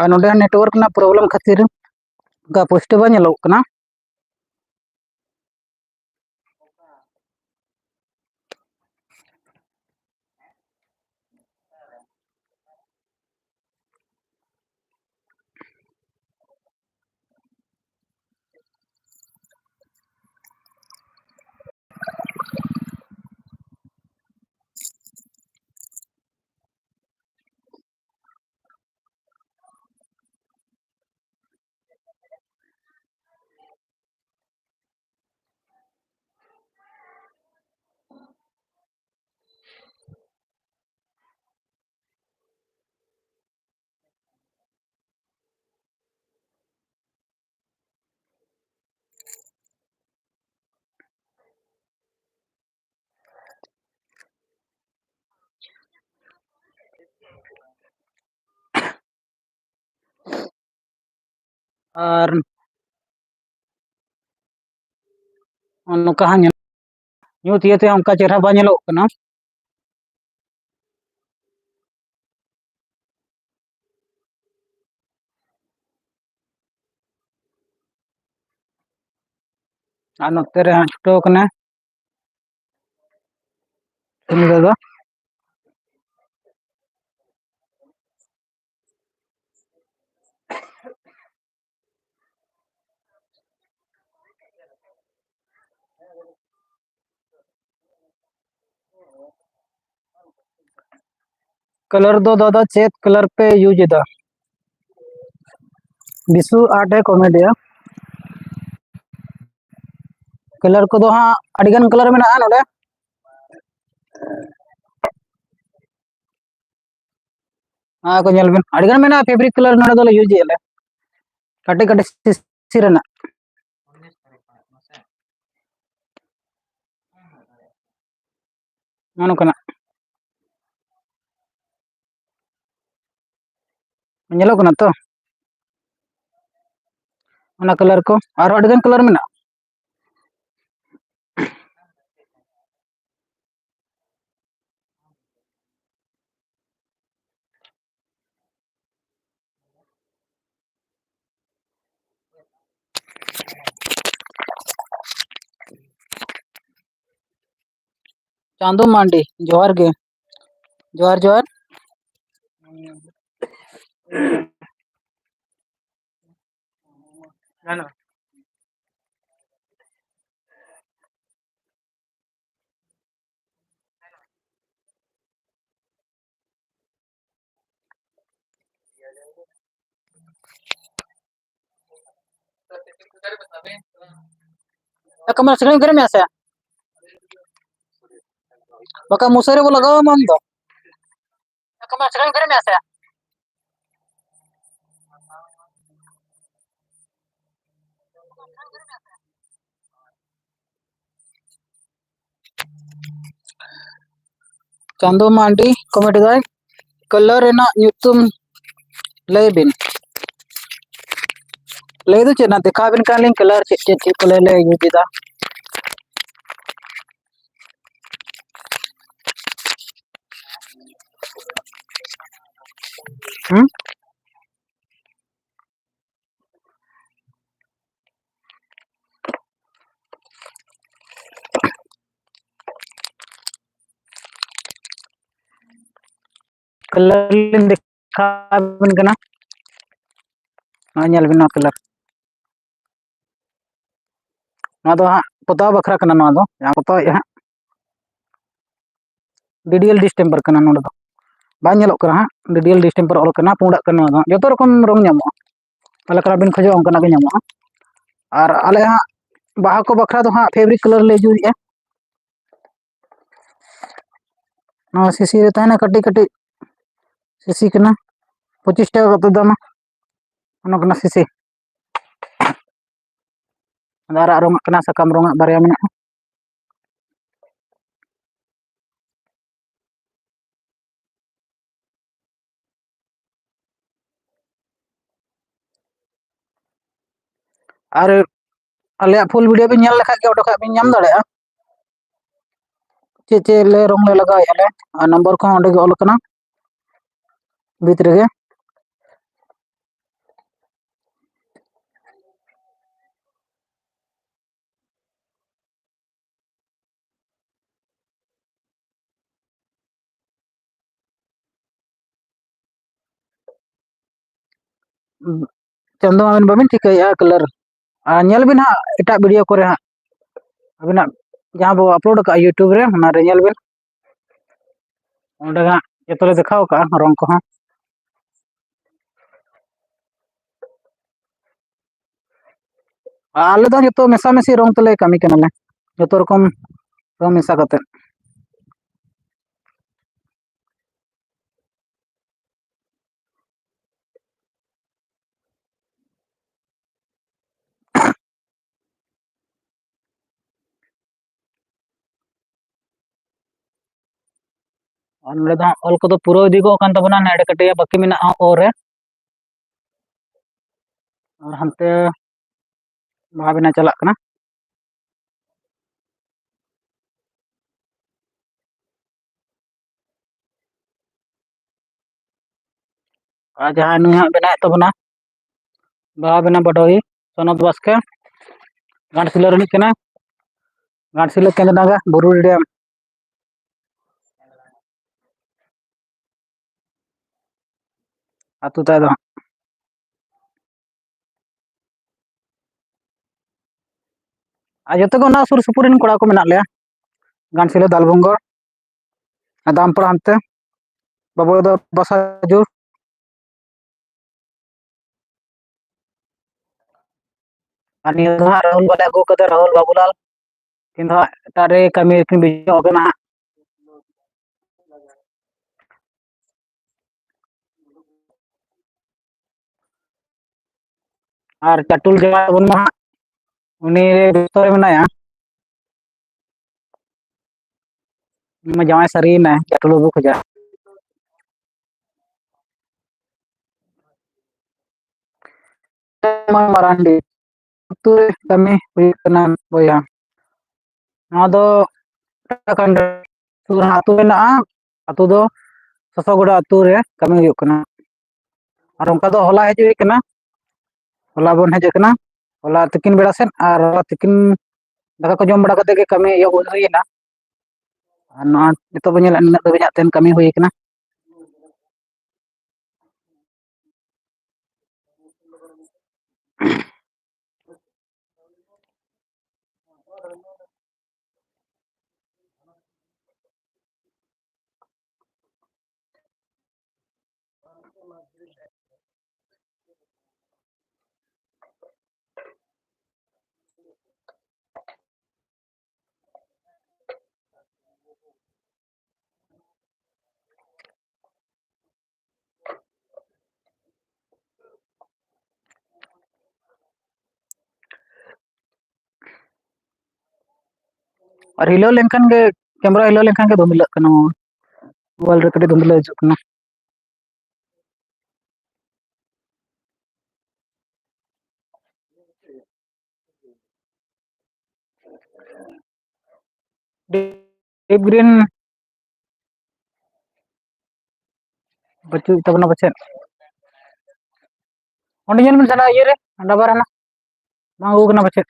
ᱟᱨ ᱱᱚᱰᱮ network ᱨᱮᱱᱟᱜ problem ᱠᱷᱟᱹᱛᱤᱨ ᱚᱱᱠᱟ ᱯᱩᱥᱴᱟᱹ ᱵᱟᱝ ᱧᱮᱞᱚᱜ ᱠᱟᱱᱟ᱾ ᱟᱨ ᱱᱚᱝᱠᱟ ᱦᱟᱸᱜ ᱧᱮᱞ-, ᱧᱩᱛ ᱤᱭᱟᱹᱛᱮ ᱚᱱᱠᱟ ᱪᱮᱦᱨᱟ ᱵᱟᱝ ᱧᱮᱞᱚᱜ ᱠᱟᱱᱟ᱾ ᱟᱨ ᱱᱚᱛᱮ ᱨᱮ ᱦᱟᱸᱜ ᱪᱷᱩᱴᱟᱹᱣ ᱠᱟᱱᱟ᱾ ᱩᱱᱤ ᱫᱚ ᱠᱟᱞᱟᱨ ᱫᱚ ᱫᱟᱫᱟ ᱪᱮᱫ ᱠᱟᱞᱟᱨ ᱯᱮ ᱤᱭᱩᱡᱽ ᱮᱫᱟ? ᱵᱤᱥᱩ ᱟᱨᱴ ᱮ ᱠᱚᱢᱮᱰᱤᱭᱟ᱾ ᱠᱟᱞᱟᱨ ᱠᱚᱫᱚ ᱦᱟᱸᱜ ᱟᱹᱰᱤᱜᱟᱱ ᱠᱟᱞᱟᱨ ᱢᱮᱱᱟᱜᱼᱟ ᱱᱚᱰᱮ᱾ ᱱᱚᱣᱟ ᱠᱚ ᱧᱮᱞ ᱵᱮᱱ, ᱟᱹᱰᱤᱜᱟᱱ ᱢᱮᱱᱟᱜᱼᱟ ᱯᱷᱮᱵᱨᱤᱠ ᱠᱟᱞᱟᱨ ᱱᱚᱰᱮ ᱫᱚᱞᱮ ᱤᱭᱩᱡᱽ ᱮᱫᱼᱟ ᱞᱮ᱾ ᱠᱟᱹᱴᱤᱡ ᱠᱟᱹᱴᱤᱡ ᱥᱤᱥᱤ ᱨᱮᱱᱟᱜ᱾ ᱱᱚᱜᱼᱚ ᱱᱚᱝᱠᱟᱱᱟᱜ᱾ ᱧᱮᱞᱚᱜ ᱠᱟᱱᱟ ᱛᱚ? ᱚᱱᱟ ᱠᱟᱞᱟᱨ ᱠᱚ, ᱟᱨᱦᱚᱸ ᱟᱹᱰᱤᱜᱟᱱ ᱠᱟᱞᱟᱨ ᱢᱮᱱᱟᱜᱼᱟ᱾ ᱪᱟᱸᱫᱳ ᱢᱟᱱᱰᱤ, ᱡᱚᱦᱟᱨ ᱜᱮ᱾ ᱡᱚᱦᱟᱨ, ᱡᱚᱦᱟᱨ᱾ ᱮ ᱠᱟᱢᱟᱞ, ᱥᱤᱠᱲᱤᱢ ᱜᱮᱨᱮᱫ ᱢᱮᱭᱟ ᱥᱮ? ᱵᱟᱠᱷᱟᱱ ᱢᱚᱥᱟᱨᱤ ᱵᱚ ᱞᱟᱜᱟᱣ ᱟᱢᱟ ᱟᱢ ᱫᱚ᱾ ᱮ ᱠᱟᱢᱟᱞ, ᱥᱤᱠᱲᱤᱢ ᱜᱮᱨᱮᱫ ᱢᱮᱭᱟ ᱥᱮ? ᱪᱟᱸᱫᱳ ᱢᱟᱱᱰᱤ ᱠᱚᱢᱮᱱᱴ ᱫᱟᱭ, ᱠᱟᱞᱟᱨ ᱨᱮᱱᱟᱜ ᱧᱩᱛᱩᱢ ᱞᱟᱹᱭ ᱵᱤᱱ᱾ ᱞᱟᱹᱭ ᱫᱚ ᱪᱮᱫ, ᱱᱟ ᱫᱮᱠᱷᱟᱣ ᱟᱵᱤᱱ ᱠᱟᱱᱟᱞᱤᱧ ᱠᱟᱞᱟᱨ ᱪᱮᱫ ᱪᱮᱫ ᱪᱮᱫ ᱠᱚ ᱞᱮ ᱞᱮ ᱤᱭᱩᱡᱽ ᱮᱫᱟ᱾ ᱦᱩᱸ? ᱠᱟᱞᱟᱨ ᱞᱤᱧ ᱫᱮᱠᱷᱟᱣ ᱟᱵᱤᱱ ᱠᱟᱱᱟ᱾ ᱱᱚᱜᱼᱚᱭ ᱧᱮᱞ ᱵᱤᱱ ᱱᱚᱣᱟ ᱠᱟᱞᱟᱨ᱾ ᱱᱚᱣᱟ ᱫᱚ ᱦᱟᱸᱜ ᱯᱚᱛᱟᱣ ᱵᱟᱠᱷᱨᱟ ᱠᱟᱱᱟ, ᱱᱚᱣᱟ ᱫᱚ ᱡᱟᱦᱟᱸ ᱯᱚᱛᱟᱣᱮᱫᱼᱟ ᱦᱟᱸᱜ᱾ ᱰᱤᱰᱤᱭᱮᱞ ᱰᱤᱥᱴᱮᱢᱯᱟᱨ ᱠᱟᱱᱟ ᱱᱚᱰᱮ ᱫᱚ᱾ ᱵᱟᱝ ᱧᱮᱞᱚᱜ ᱠᱟᱱᱟ ᱦᱟᱸᱜ, ᱰᱤᱰᱤᱭᱮᱞ ᱰᱤᱥᱴᱮᱢᱯᱟᱨ ᱚᱞ ᱠᱟᱱᱟ, ᱯᱩᱸᱰᱟᱜ ᱠᱟᱱᱟ ᱱᱚᱣᱟ ᱫᱚ᱾ ᱡᱚᱛᱚ ᱨᱚᱠᱚᱢ ᱨᱚᱝ ᱧᱟᱢᱚᱜᱼᱟ, ᱚᱠᱟ ᱞᱮᱠᱟᱱᱟᱜ ᱵᱤᱱ ᱠᱷᱚᱡᱚᱜᱼᱟ ᱚᱱᱠᱟᱱᱟᱜ ᱜᱮ ᱧᱟᱢᱚᱜᱼᱟ᱾ ᱟᱨ ᱟᱞᱮ ᱦᱟᱸᱜ ᱵᱟᱦᱟ ᱠᱚ ᱵᱟᱠᱷᱨᱟ ᱫᱚ ᱦᱟᱸᱜ ᱯᱷᱮᱵᱨᱤᱠ ᱠᱟᱞᱟᱨ ᱞᱮ ᱤᱭᱩᱡᱽ ᱮᱫᱼᱟ᱾ ᱱᱚᱣᱟ ᱥᱤᱥᱤ ᱨᱮ ᱛᱟᱦᱮᱱᱟ, ᱠᱟᱹᱴᱤᱡ ᱠᱟᱹᱴᱤᱡ ᱥᱤᱥᱤ ᱠᱟᱱᱟ, ᱯᱚᱸᱪᱤᱥ ᱴᱟᱠᱟ ᱠᱟᱛᱮ ᱫᱟᱢᱟ᱾ ᱚᱱᱟ ᱠᱟᱱᱟ ᱥᱤᱥᱤ᱾ ᱟᱫᱚ ᱟᱨᱟᱜ ᱨᱚᱝᱟᱜ ᱠᱟᱱᱟ, ᱥᱟᱠᱟᱢ ᱨᱚᱝᱟᱜ ᱵᱟᱨᱭᱟ ᱢᱮᱱᱟᱜᱼᱟ᱾ ᱟᱨ ᱟᱞᱮᱭᱟᱜ ᱯᱷᱩᱞ ᱵᱷᱤᱰᱤᱭᱳ ᱵᱤᱱ ᱧᱮᱞ ᱞᱮᱠᱷᱟᱡ ᱜᱮ ᱚᱸᱰᱮ ᱠᱷᱚᱡ ᱵᱤᱱ ᱧᱟᱢ ᱫᱟᱲᱮᱭᱟᱜᱼᱟ ᱪᱮᱫ ᱪᱮᱫ ᱞᱮ ᱨᱚᱝ ᱞᱮ ᱞᱟᱜᱟᱣᱮᱫᱼᱟ ᱞᱮ, ᱟᱨ ᱱᱚᱢᱵᱚᱨ ᱠᱚᱦᱚᱸ ᱚᱸᱰᱮ ᱜᱮ ᱚᱞ ᱟᱠᱟᱱᱟ ᱵᱷᱤᱛ ᱨᱮᱜᱮ᱾ ᱪᱟᱸᱫᱚ ᱟᱵᱮᱱ ᱵᱟᱵᱮᱱ ᱴᱷᱤᱠᱟᱹᱭᱮᱫᱼᱟ ᱠᱟᱞᱟᱨ᱾ ᱟᱨ ᱧᱮᱞ ᱵᱮᱱ ᱦᱟᱸᱜ ᱮᱴᱟᱜ ᱵᱷᱤᱰᱤᱭᱳ ᱠᱚᱨᱮ ᱦᱟᱸᱜ, ᱟᱵᱮᱱᱟᱜ ᱡᱟᱦᱟᱸ ᱵᱚ ᱟᱯᱞᱳᱰ ᱟᱠᱟᱫᱼᱟ ᱭᱩᱴᱩᱵᱽ ᱨᱮ, ᱚᱱᱟ ᱨᱮ ᱧᱮᱞ ᱵᱮᱱ᱾ ᱚᱸᱰᱮ ᱦᱟᱸᱜ ᱡᱚᱛᱚ ᱞᱮ ᱫᱮᱠᱷᱟᱣ ᱠᱟᱜᱼᱟ ᱨᱚᱝ ᱠᱚᱦᱚᱸ᱾ ᱟᱞᱮ ᱫᱚ ᱡᱚᱛᱚ ᱢᱮᱥᱟᱢᱤᱥᱤ ᱨᱚᱝ ᱛᱮᱞᱮ ᱠᱟᱹᱢᱤ ᱠᱟᱱᱟᱞᱮ, ᱡᱚᱛᱚ ᱨᱚᱠᱚᱢ ᱨᱚᱝ ᱢᱮᱥᱟ ᱠᱟᱛᱮ᱾ ᱟᱨ ᱱᱚᱰᱮ ᱫᱚ ᱦᱟᱸᱜ ᱚᱞ ᱠᱚᱫᱚ ᱯᱩᱨᱟᱹᱣ ᱤᱫᱤ ᱠᱚᱜ ᱠᱟᱱ ᱛᱟᱵᱚᱱᱟ, ᱱᱮᱰᱮ ᱠᱟᱹᱴᱤᱡ ᱵᱟᱹᱠᱤ ᱢᱮᱱᱟᱜᱼᱟ ᱚ ᱨᱮ᱾ ᱟᱨ ᱦᱟᱱᱛᱮ ᱵᱟᱦᱟ ᱵᱮᱱᱟᱣ ᱪᱟᱞᱟᱜ ᱠᱟᱱᱟ᱾ ᱟᱨ ᱡᱟᱦᱟᱸᱭ ᱱᱩᱭ ᱦᱟᱸᱜ ᱵᱮᱱᱟᱣᱮᱫ ᱛᱟᱵᱚᱱᱟ, ᱵᱟᱦᱟ ᱵᱮᱱᱟᱣ ᱵᱟᱰᱚᱦᱤ ᱥᱚᱱᱚᱛ ᱵᱟᱥᱠᱮ, ᱜᱷᱟᱴᱥᱤᱞᱟᱹ ᱨᱤᱱᱤᱡ ᱠᱟᱱᱟᱭ, ᱜᱷᱟᱴᱥᱤᱞᱟᱹ ᱠᱮᱸᱫᱽ ᱰᱟᱸᱜᱟ ᱵᱩᱨᱩ ᱰᱮᱢ ᱟᱹᱛᱩ ᱛᱟᱭ ᱫᱚ ᱦᱟᱸᱜ᱾ ᱟᱨ ᱡᱚᱛᱚ ᱜᱮ ᱚᱱᱟ ᱥᱩᱨ ᱥᱩᱯᱩᱨ ᱨᱮᱱ ᱠᱚᱲᱟ ᱠᱚ ᱢᱮᱱᱟᱜ ᱞᱮᱭᱟ, ᱜᱷᱟᱴᱥᱤᱞᱟᱹ, ᱫᱟᱞᱵᱷᱩᱝᱜᱚᱨ, ᱟᱨ ᱫᱟᱢᱯᱟᱲᱟ ᱦᱟᱱᱛᱮ, ᱵᱟᱵᱩ ᱫᱚ ᱵᱟᱥᱟᱡᱩ᱾ ᱟᱨ ᱱᱤᱭᱟᱹ ᱫᱚ ᱦᱟᱸᱜ ᱨᱟᱦᱩᱞ ᱵᱟᱞᱮ ᱟᱹᱜᱩ ᱠᱟᱫᱟ, ᱨᱟᱦᱩᱞ ᱵᱟᱵᱩᱞᱟᱞ᱾ ᱩᱱᱠᱤᱱ ᱫᱚ ᱦᱟᱸᱜ ᱮᱴᱟᱜ ᱨᱮ ᱠᱟᱹᱢᱤ ᱨᱮᱠᱤᱱ ᱵᱤᱡᱤ ᱧᱚᱜ ᱠᱟᱱᱟ ᱦᱟᱸᱜ᱾ ᱟᱨ ᱪᱟᱴᱩᱞ ᱡᱟᱶᱟᱭ ᱛᱟᱵᱚᱱ ᱢᱟ ᱦᱟᱸᱜ, ᱩᱱᱤ ᱵᱮᱥᱛᱚ ᱨᱮ ᱢᱮᱱᱟᱭᱟ᱾ ᱩᱱᱤ ᱢᱟ ᱡᱟᱶᱟᱭ ᱥᱟᱹᱨᱤᱭᱮᱱᱟᱭ ᱪᱟᱴᱩᱞ ᱵᱟᱹᱵᱩ ᱠᱷᱚᱡᱟᱜ᱾ ᱢᱟᱨᱟᱱᱰᱤ ᱟᱹᱛᱩ ᱨᱮ ᱠᱟᱹᱢᱤ ᱦᱩᱭᱩᱜ ᱠᱟᱱᱟ ᱵᱚᱭᱦᱟ᱾ ᱱᱚᱣᱟ ᱫᱚ ᱩᱛᱛᱚᱨᱟᱠᱷᱚᱸᱰ ᱨᱮ ᱥᱩᱨ ᱟᱹᱛᱩ ᱢᱮᱱᱟᱜᱼᱟ᱾ ᱟᱹᱛᱩ ᱫᱚ ᱥᱚᱥᱚᱜᱚᱲᱟ ᱟᱹᱛᱩ ᱨᱮ ᱠᱟᱹᱢᱤ ᱦᱩᱭᱩᱜ ᱠᱟᱱᱟ᱾ ᱟᱨ ᱚᱱᱠᱟ ᱫᱚ ᱦᱚᱞᱟ ᱦᱮᱡ ᱦᱩᱭ ᱠᱟᱱᱟ, ᱦᱚᱞᱟ ᱵᱚᱱ ᱦᱮᱡ ᱟᱠᱟᱱᱟ, ᱦᱚᱞᱟ ᱛᱤᱠᱤᱱ ᱵᱮᱲᱟ ᱥᱮᱫ᱾ ᱟᱨ ᱦᱚᱞᱟ ᱛᱤᱠᱤᱱ ᱫᱟᱠᱟ ᱠᱚ ᱡᱚᱢ ᱵᱟᱲᱟ ᱠᱟᱛᱮ ᱜᱮ ᱠᱟᱹᱢᱤ ᱮᱦᱚᱵ ᱦᱩᱭᱮᱱᱟ᱾ ᱟᱨ ᱱᱚᱣᱟ ᱱᱤᱛᱚᱜ ᱵᱚᱱ ᱧᱮᱞᱟ ᱱᱤᱱᱟᱹᱜ ᱫᱷᱟᱹᱵᱤᱡ ᱦᱟᱸᱜ ᱛᱮᱦᱮᱧ ᱠᱟᱹᱢᱤ ᱦᱩᱭ ᱠᱟᱱᱟ᱾ ᱟᱨ ᱦᱤᱞᱟᱹᱣ ᱞᱮᱱᱠᱷᱟᱱ ᱜᱮ, ᱠᱮᱢᱮᱨᱟ ᱦᱤᱞᱟᱹᱣ ᱞᱮᱱᱠᱷᱟᱱ ᱜᱮ ᱫᱷᱩᱸᱫᱽᱞᱟᱹᱜ ᱠᱟᱱᱟ, ᱢᱳᱵᱟᱭᱤᱞ ᱨᱮ ᱠᱟᱹᱴᱤᱡ ᱫᱷᱩᱸᱫᱽᱞᱟᱹ ᱦᱤᱡᱩᱜ ᱠᱟᱱᱟ᱾ ᱰᱤᱯ ᱜᱨᱤᱱ ᱵᱟᱹᱪᱩᱜ ᱛᱟᱵᱚᱱᱟ ᱯᱟᱪᱮᱫ᱾ ᱚᱸᱰᱮ ᱧᱮᱞ ᱵᱮᱱ ᱥᱮ, ᱚᱱᱟ ᱤᱭᱟᱹ ᱨᱮ, ᱰᱟᱵᱟᱨ ᱦᱟᱱᱟ ᱵᱟᱝ ᱟᱹᱜᱩ ᱠᱟᱱᱟ ᱯᱟᱪᱮᱫ᱾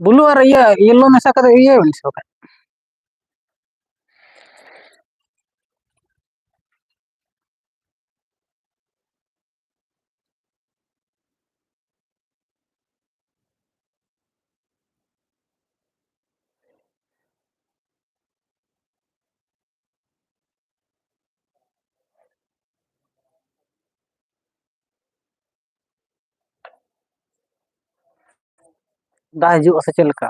ᱵᱞᱩ ᱟᱨ ᱤᱭᱟᱹ, ᱭᱮᱞᱳ ᱢᱮᱥᱟ ᱠᱟᱛᱮ ᱤᱭᱟᱹ ᱵᱮᱱ ᱥᱮ ᱵᱟᱠᱷᱟᱡ᱾ ᱫᱟᱜ ᱦᱤᱡᱩᱜᱼᱟ ᱥᱮ ᱪᱮᱫ ᱞᱮᱠᱟ?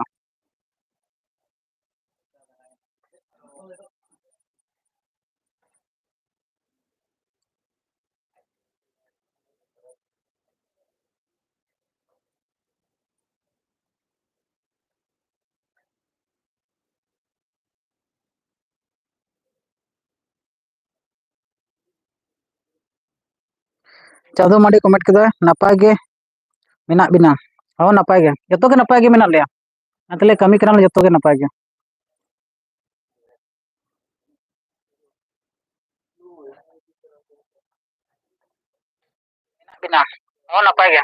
ᱪᱟᱸᱫᱚ ᱢᱟᱹᱱᱰᱤ comment ᱠᱮᱫᱟᱭ, "ᱱᱟᱯᱟᱭ ᱜᱮ ᱢᱮᱱᱟᱜ ᱵᱤᱱᱟ?" ᱦᱚᱸ, ᱱᱟᱯᱟᱭ ᱜᱮ, ᱡᱚᱛᱚ ᱜᱮ ᱱᱟᱯᱟᱭ ᱜᱮ ᱢᱮᱱᱟᱜ ᱞᱮᱭᱟ᱾ ᱟᱨ ᱛᱟᱦᱞᱮ ᱠᱟᱹᱢᱤ ᱠᱟᱱᱟᱞᱮ ᱡᱚᱛᱚ ᱜᱮ ᱱᱟᱯᱟᱭ ᱜᱮ᱾ ᱢᱮᱱᱟᱜ ᱵᱤᱱᱟ? ᱦᱚᱸ, ᱱᱟᱯᱟᱭ ᱜᱮ᱾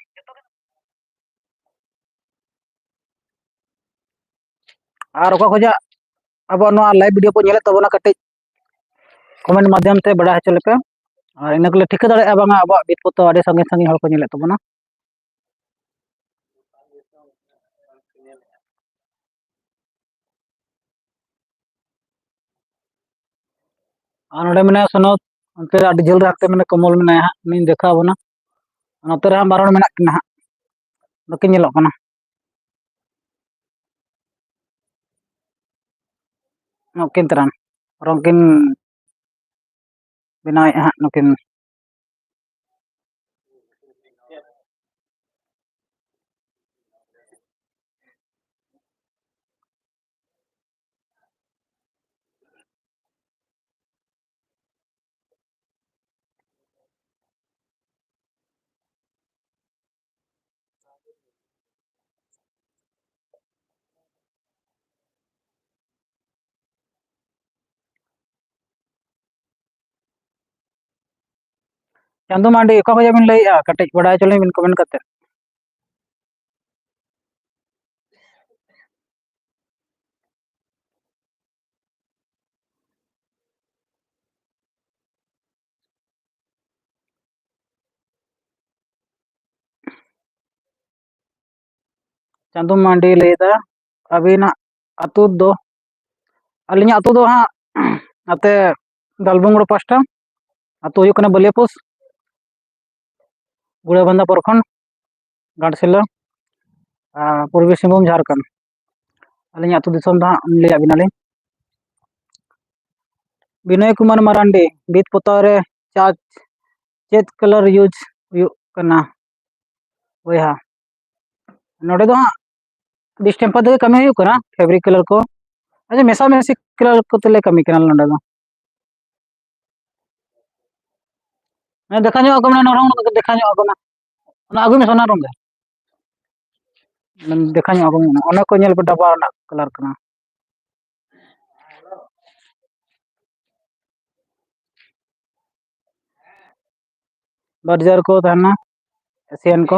ᱟᱨ ᱚᱠᱟ ᱠᱷᱚᱡᱟᱜ ᱟᱵᱚᱣᱟᱜ ᱱᱚᱣᱟ live video ᱯᱮ ᱧᱮᱞᱮᱫ ᱛᱟᱵᱚᱱᱟ, ᱠᱟᱹᱴᱤᱡ comment ᱢᱟᱫᱽᱫᱷᱚᱢ ᱛᱮ ᱵᱟᱰᱟᱭ ᱦᱚᱪᱚ ᱞᱮᱯᱮ᱾ ᱟᱨ ᱤᱱᱟᱹ ᱠᱚᱞᱮ ᱴᱷᱤᱠᱟᱹ ᱫᱟᱲᱮᱭᱟᱜᱼᱟ ᱵᱟᱝᱟ ᱟᱵᱚᱣᱟᱜ ᱵᱷᱤᱛ ᱯᱚᱛᱚᱵ ᱟᱹᱰᱤ ᱥᱟᱺᱜᱤᱧ ᱥᱟᱺᱜᱤᱧ ᱦᱚᱲ ᱠᱚ ᱧᱮᱞᱮᱫ ᱛᱟᱵᱚᱱᱟ᱾ ᱟᱨ ᱱᱚᱰᱮ ᱢᱮᱱᱟᱭᱟ ᱥᱚᱱᱚᱛ, ᱚᱱᱛᱮ ᱨᱮ ᱟᱹᱰᱤ ᱡᱷᱟᱹᱞ ᱨᱮ ᱦᱟᱱᱛᱮ ᱢᱮᱱᱟᱭᱟ, ᱠᱚᱢᱚᱞ ᱢᱮᱱᱟᱭᱟ ᱦᱟᱸᱜ, ᱩᱱᱤᱧ ᱫᱮᱠᱷᱟᱣ ᱟᱵᱚᱱᱟ᱾ ᱱᱚᱛᱮ ᱨᱮ ᱦᱟᱸᱜ ᱵᱟᱨ ᱦᱚᱲ ᱢᱮᱱᱟᱜ ᱠᱤᱱᱟ ᱦᱟᱸᱜ, ᱵᱟᱹᱠᱤᱱ ᱧᱮᱞᱚᱜ ᱠᱟᱱᱟ᱾ ᱱᱩᱠᱤᱱ ᱛᱟᱨᱟᱱ ᱨᱚᱝ ᱠᱤᱱ ᱵᱮᱱᱟᱣᱮᱫᱼᱟ ᱦᱟᱸᱜ ᱱᱩᱠᱤᱱ᱾ ᱪᱟᱸᱫᱩ ᱢᱟᱨᱰᱤ, ᱚᱠᱟ ᱠᱷᱚᱱᱟᱜ ᱵᱤᱱ ᱞᱟᱹᱭᱮᱫᱼᱟ? ᱠᱟᱹᱴᱤᱡ ᱵᱟᱲᱟᱭ ᱦᱚᱪᱚ ᱞᱤᱧ ᱵᱤᱱ comment ᱠᱟᱛᱮ᱾ ᱪᱟᱸᱫᱩ ᱢᱟᱨᱰᱤ ᱞᱟᱹᱭᱫᱟ, ᱟᱹᱵᱤᱱᱟᱜ ᱟᱹᱛᱩ ᱫᱚ? ᱟᱹᱞᱤᱧᱟᱜ ᱟᱹᱛᱩ ᱫᱚ ᱦᱟᱸᱜ ᱱᱟᱛᱮ ᱫᱟᱞᱵᱩᱝᱜᱽᱲᱳ ᱯᱟᱥᱴᱟ, ᱟᱹᱛᱩ ᱦᱩᱭᱩᱜ ᱠᱟᱱᱟ ᱵᱟᱹᱞᱤᱭᱟᱹᱯᱩᱥ, ᱜᱩᱲᱟᱹᱵᱟᱱᱫᱟ ᱯᱨᱚᱠᱷᱚᱸᱰ, ᱜᱷᱟᱴᱥᱤᱞᱟᱹ, ᱟᱨ ᱯᱩᱨᱵᱤ ᱥᱤᱝᱵᱷᱩᱢ, ᱡᱷᱟᱲᱠᱷᱚᱸᱰ᱾ ᱟᱹᱞᱤᱧᱟᱜ ᱟᱹᱛᱩ ᱫᱤᱥᱚᱢ ᱫᱚ ᱦᱟᱸᱜ ᱞᱟᱹᱭᱟᱫ ᱵᱮᱱᱟᱞᱤᱧ᱾ ᱵᱤᱱᱚᱭ ᱠᱩᱢᱟᱨ ᱢᱟᱨᱟᱱᱰᱤ, ᱵᱷᱤᱛ ᱯᱚᱛᱟᱣ ᱨᱮ ᱪᱟᱨᱪ ᱪᱮᱫ colour use ᱦᱩᱭᱩᱜ ᱠᱟᱱᱟ ᱵᱚᱭᱦᱟ? ᱱᱚᱰᱮ ᱫᱚ ᱦᱟᱸᱜ distemper ᱛᱮᱜᱮ ᱠᱟᱹᱢᱤ ᱦᱩᱭᱩᱜ ᱠᱟᱱᱟ, fabric colour ᱠᱚ᱾ ᱟᱪᱪᱷᱟ, ᱢᱮᱥᱟᱢᱤᱥᱤ colour ᱠᱚᱛᱮ ᱞᱮ ᱠᱟᱹᱢᱤ ᱠᱟᱱᱟ ᱱᱚᱰᱮ ᱫᱚ᱾ ᱦᱮᱸ, ᱫᱮᱠᱷᱟ ᱧᱚᱜ ᱟᱠᱚ ᱢᱮ, ᱱᱚᱰᱮ ᱦᱚᱸ ᱫᱮᱠᱷᱟ ᱧᱚᱜ ᱟᱠᱚ ᱢᱮ᱾ ᱚᱱᱟ ᱟᱹᱜᱩᱭ ᱢᱮ ᱥᱮ, ᱚᱱᱟ ᱨᱚᱝ ᱜᱮ᱾ ᱫᱮᱠᱷᱟ ᱧᱚᱜ ᱟᱠᱚ ᱢᱮ, ᱚᱱᱟ ᱠᱚ ᱧᱮᱞ ᱯᱮ, ᱰᱟᱵᱟ ᱨᱮᱱᱟᱜ colour ᱠᱟᱱᱟ᱾ ᱵᱟᱨᱡᱟᱨ ᱠᱚ ᱛᱟᱦᱮᱱᱟ, ᱮᱥᱤᱭᱟᱱ ᱠᱚ,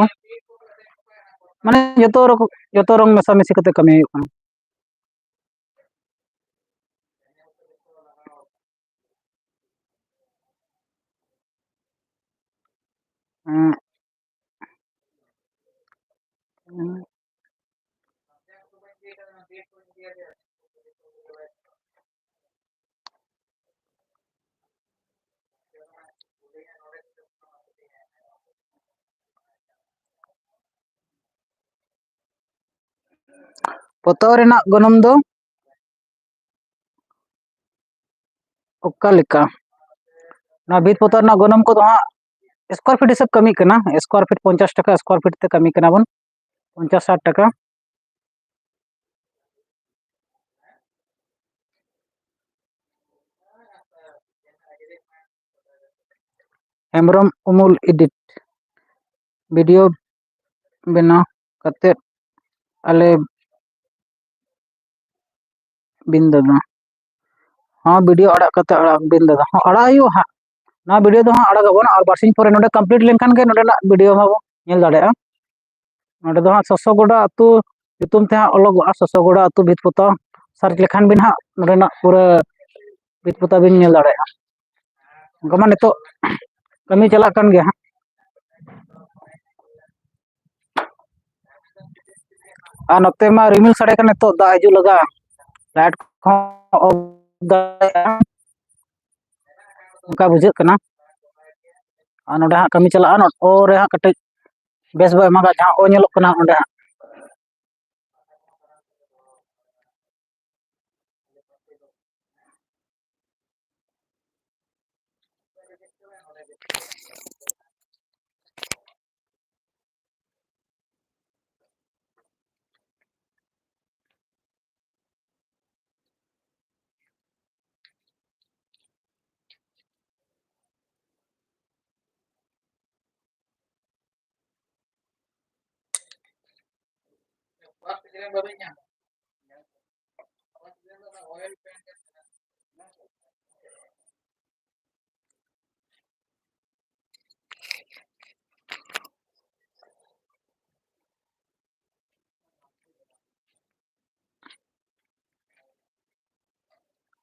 ᱢᱟᱱᱮ ᱡᱚᱛᱚ ᱨᱚᱠᱚᱢ, ᱡᱚᱛᱚ ᱨᱚᱝ ᱢᱮᱥᱟᱢᱤᱥᱤ ᱠᱟᱛᱮ ᱠᱟᱹᱢᱤ ᱦᱩᱭᱩᱜ ᱠᱟᱱᱟ᱾ ᱯᱚᱛᱚᱵ ᱨᱮᱱᱟᱜ ᱜᱚᱱᱚᱝ ᱫᱚ ᱚᱠᱟ ᱞᱮᱠᱟ? ᱱᱚᱣᱟ ᱵᱷᱤᱛ ᱯᱚᱛᱟᱣ ᱨᱮᱱᱟᱜ ᱜᱚᱱᱚᱝ ᱠᱚᱫᱚ ᱦᱟᱸᱜ ᱥᱠᱚᱭᱟᱨ ᱯᱷᱤᱴ ᱦᱤᱥᱟᱹᱵ ᱠᱟᱹᱢᱤᱜ ᱠᱟᱱᱟ᱾ ᱥᱠᱚᱭᱟᱨ ᱯᱷᱤᱴ ᱯᱚᱧᱪᱟᱥ ᱴᱟᱠᱟ, ᱥᱠᱚᱭᱟᱨ ᱯᱷᱤᱴ ᱛᱮ ᱠᱟᱹᱢᱤ ᱠᱟᱱᱟ ᱵᱚᱱ, ᱯᱚᱧᱪᱟᱥ ᱥᱟᱴ ᱴᱟᱠᱟ᱾ ᱦᱮᱢᱵᱨᱚᱢ ᱩᱢᱩᱞ ᱮᱰᱤᱴ, ᱵᱷᱤᱰᱤᱭᱳ ᱵᱮᱱᱟᱣ ᱠᱟᱛᱮᱫ ᱟᱞᱮ ᱵᱤᱱ ᱫᱟᱫᱟ᱾ ᱦᱚᱸ, ᱵᱷᱤᱰᱤᱭᱳ ᱟᱲᱟᱜ ᱠᱟᱛᱮ ᱟᱲᱟᱜ ᱵᱤᱱ ᱫᱟᱫᱟ᱾ ᱦᱚᱸ, ᱟᱲᱟᱜ ᱦᱩᱭᱩᱜᱼᱟ ᱦᱟᱸᱜ᱾ ᱱᱚᱣᱟ ᱵᱷᱤᱰᱤᱭᱳ ᱫᱚ ᱦᱟᱸᱜ ᱟᱲᱟᱜ ᱟᱵᱚᱱ, ᱟᱨ ᱵᱟᱨᱥᱤᱧ ᱯᱚᱨᱮ ᱱᱚᱰᱮ ᱠᱚᱢᱯᱞᱤᱴ ᱞᱮᱱᱠᱷᱟᱱ ᱜᱮ ᱱᱚᱰᱮᱱᱟᱜ ᱵᱷᱤᱰᱤᱭᱳ ᱦᱚᱸ ᱵᱚᱱ ᱧᱮᱞ ᱫᱟᱲᱮᱭᱟᱜᱼᱟ᱾ ᱱᱚᱰᱮ ᱫᱚ ᱦᱟᱸᱜ ᱥᱚᱥᱚᱜᱚᱰᱟ ᱟᱹᱛᱩ ᱧᱩᱛᱩᱢ ᱛᱮ ᱦᱟᱸᱜ ᱚᱞᱚᱜᱚᱜᱼᱟ, ᱥᱚᱥᱚᱜᱚᱰᱟ ᱟᱹᱛᱩ ᱵᱷᱤᱛ ᱯᱚᱛᱟᱣ᱾ ᱥᱟᱨᱪ ᱞᱮᱠᱷᱟᱱ ᱵᱤᱱ ᱦᱟᱸᱜ ᱱᱚᱰᱮᱱᱟᱜ ᱯᱩᱨᱟᱹ ᱵᱷᱤᱛ ᱯᱚᱛᱟᱣ ᱵᱤᱱ ᱧᱮᱞ ᱫᱟᱲᱮᱭᱟᱜᱼᱟ᱾ ᱚᱱᱠᱟ ᱢᱟ ᱱᱤᱛᱚᱜ ᱠᱟᱹᱢᱤ ᱪᱟᱞᱟᱜ ᱠᱟᱱ ᱜᱮᱭᱟ ᱦᱟᱸᱜ᱾ ᱟᱨ ᱱᱚᱛᱮ ᱢᱟ ᱨᱤᱢᱤᱞ ᱥᱟᱰᱮ ᱠᱟᱱᱟ, ᱱᱤᱛᱚᱜ ᱫᱟᱜ ᱦᱤᱡᱩᱜ ᱞᱟᱜᱟᱜᱼᱟ, ᱞᱟᱭᱤᱴ ᱠᱚᱦᱚᱸ ᱚᱯᱷ ᱫᱟᱲᱮᱭᱟᱜᱼᱟ, ᱚᱱᱠᱟ ᱵᱩᱡᱷᱟᱹᱜ ᱠᱟᱱᱟ᱾ ᱟᱨ ᱱᱚᱰᱮ ᱦᱟᱸᱜ ᱠᱟᱹᱢᱤ ᱪᱟᱞᱟᱜᱼᱟ, ᱱᱚᱜᱼᱚ ᱨᱮ ᱦᱟᱸᱜ ᱠᱟᱹᱴᱤᱡ ᱵᱮᱥ ᱵᱟᱭ ᱮᱢᱟᱜᱟ, ᱡᱟᱦᱟᱸ ᱚ ᱧᱮᱞᱚᱜ ᱠᱟᱱᱟ ᱚᱸᱰᱮ ᱦᱟᱸᱜ᱾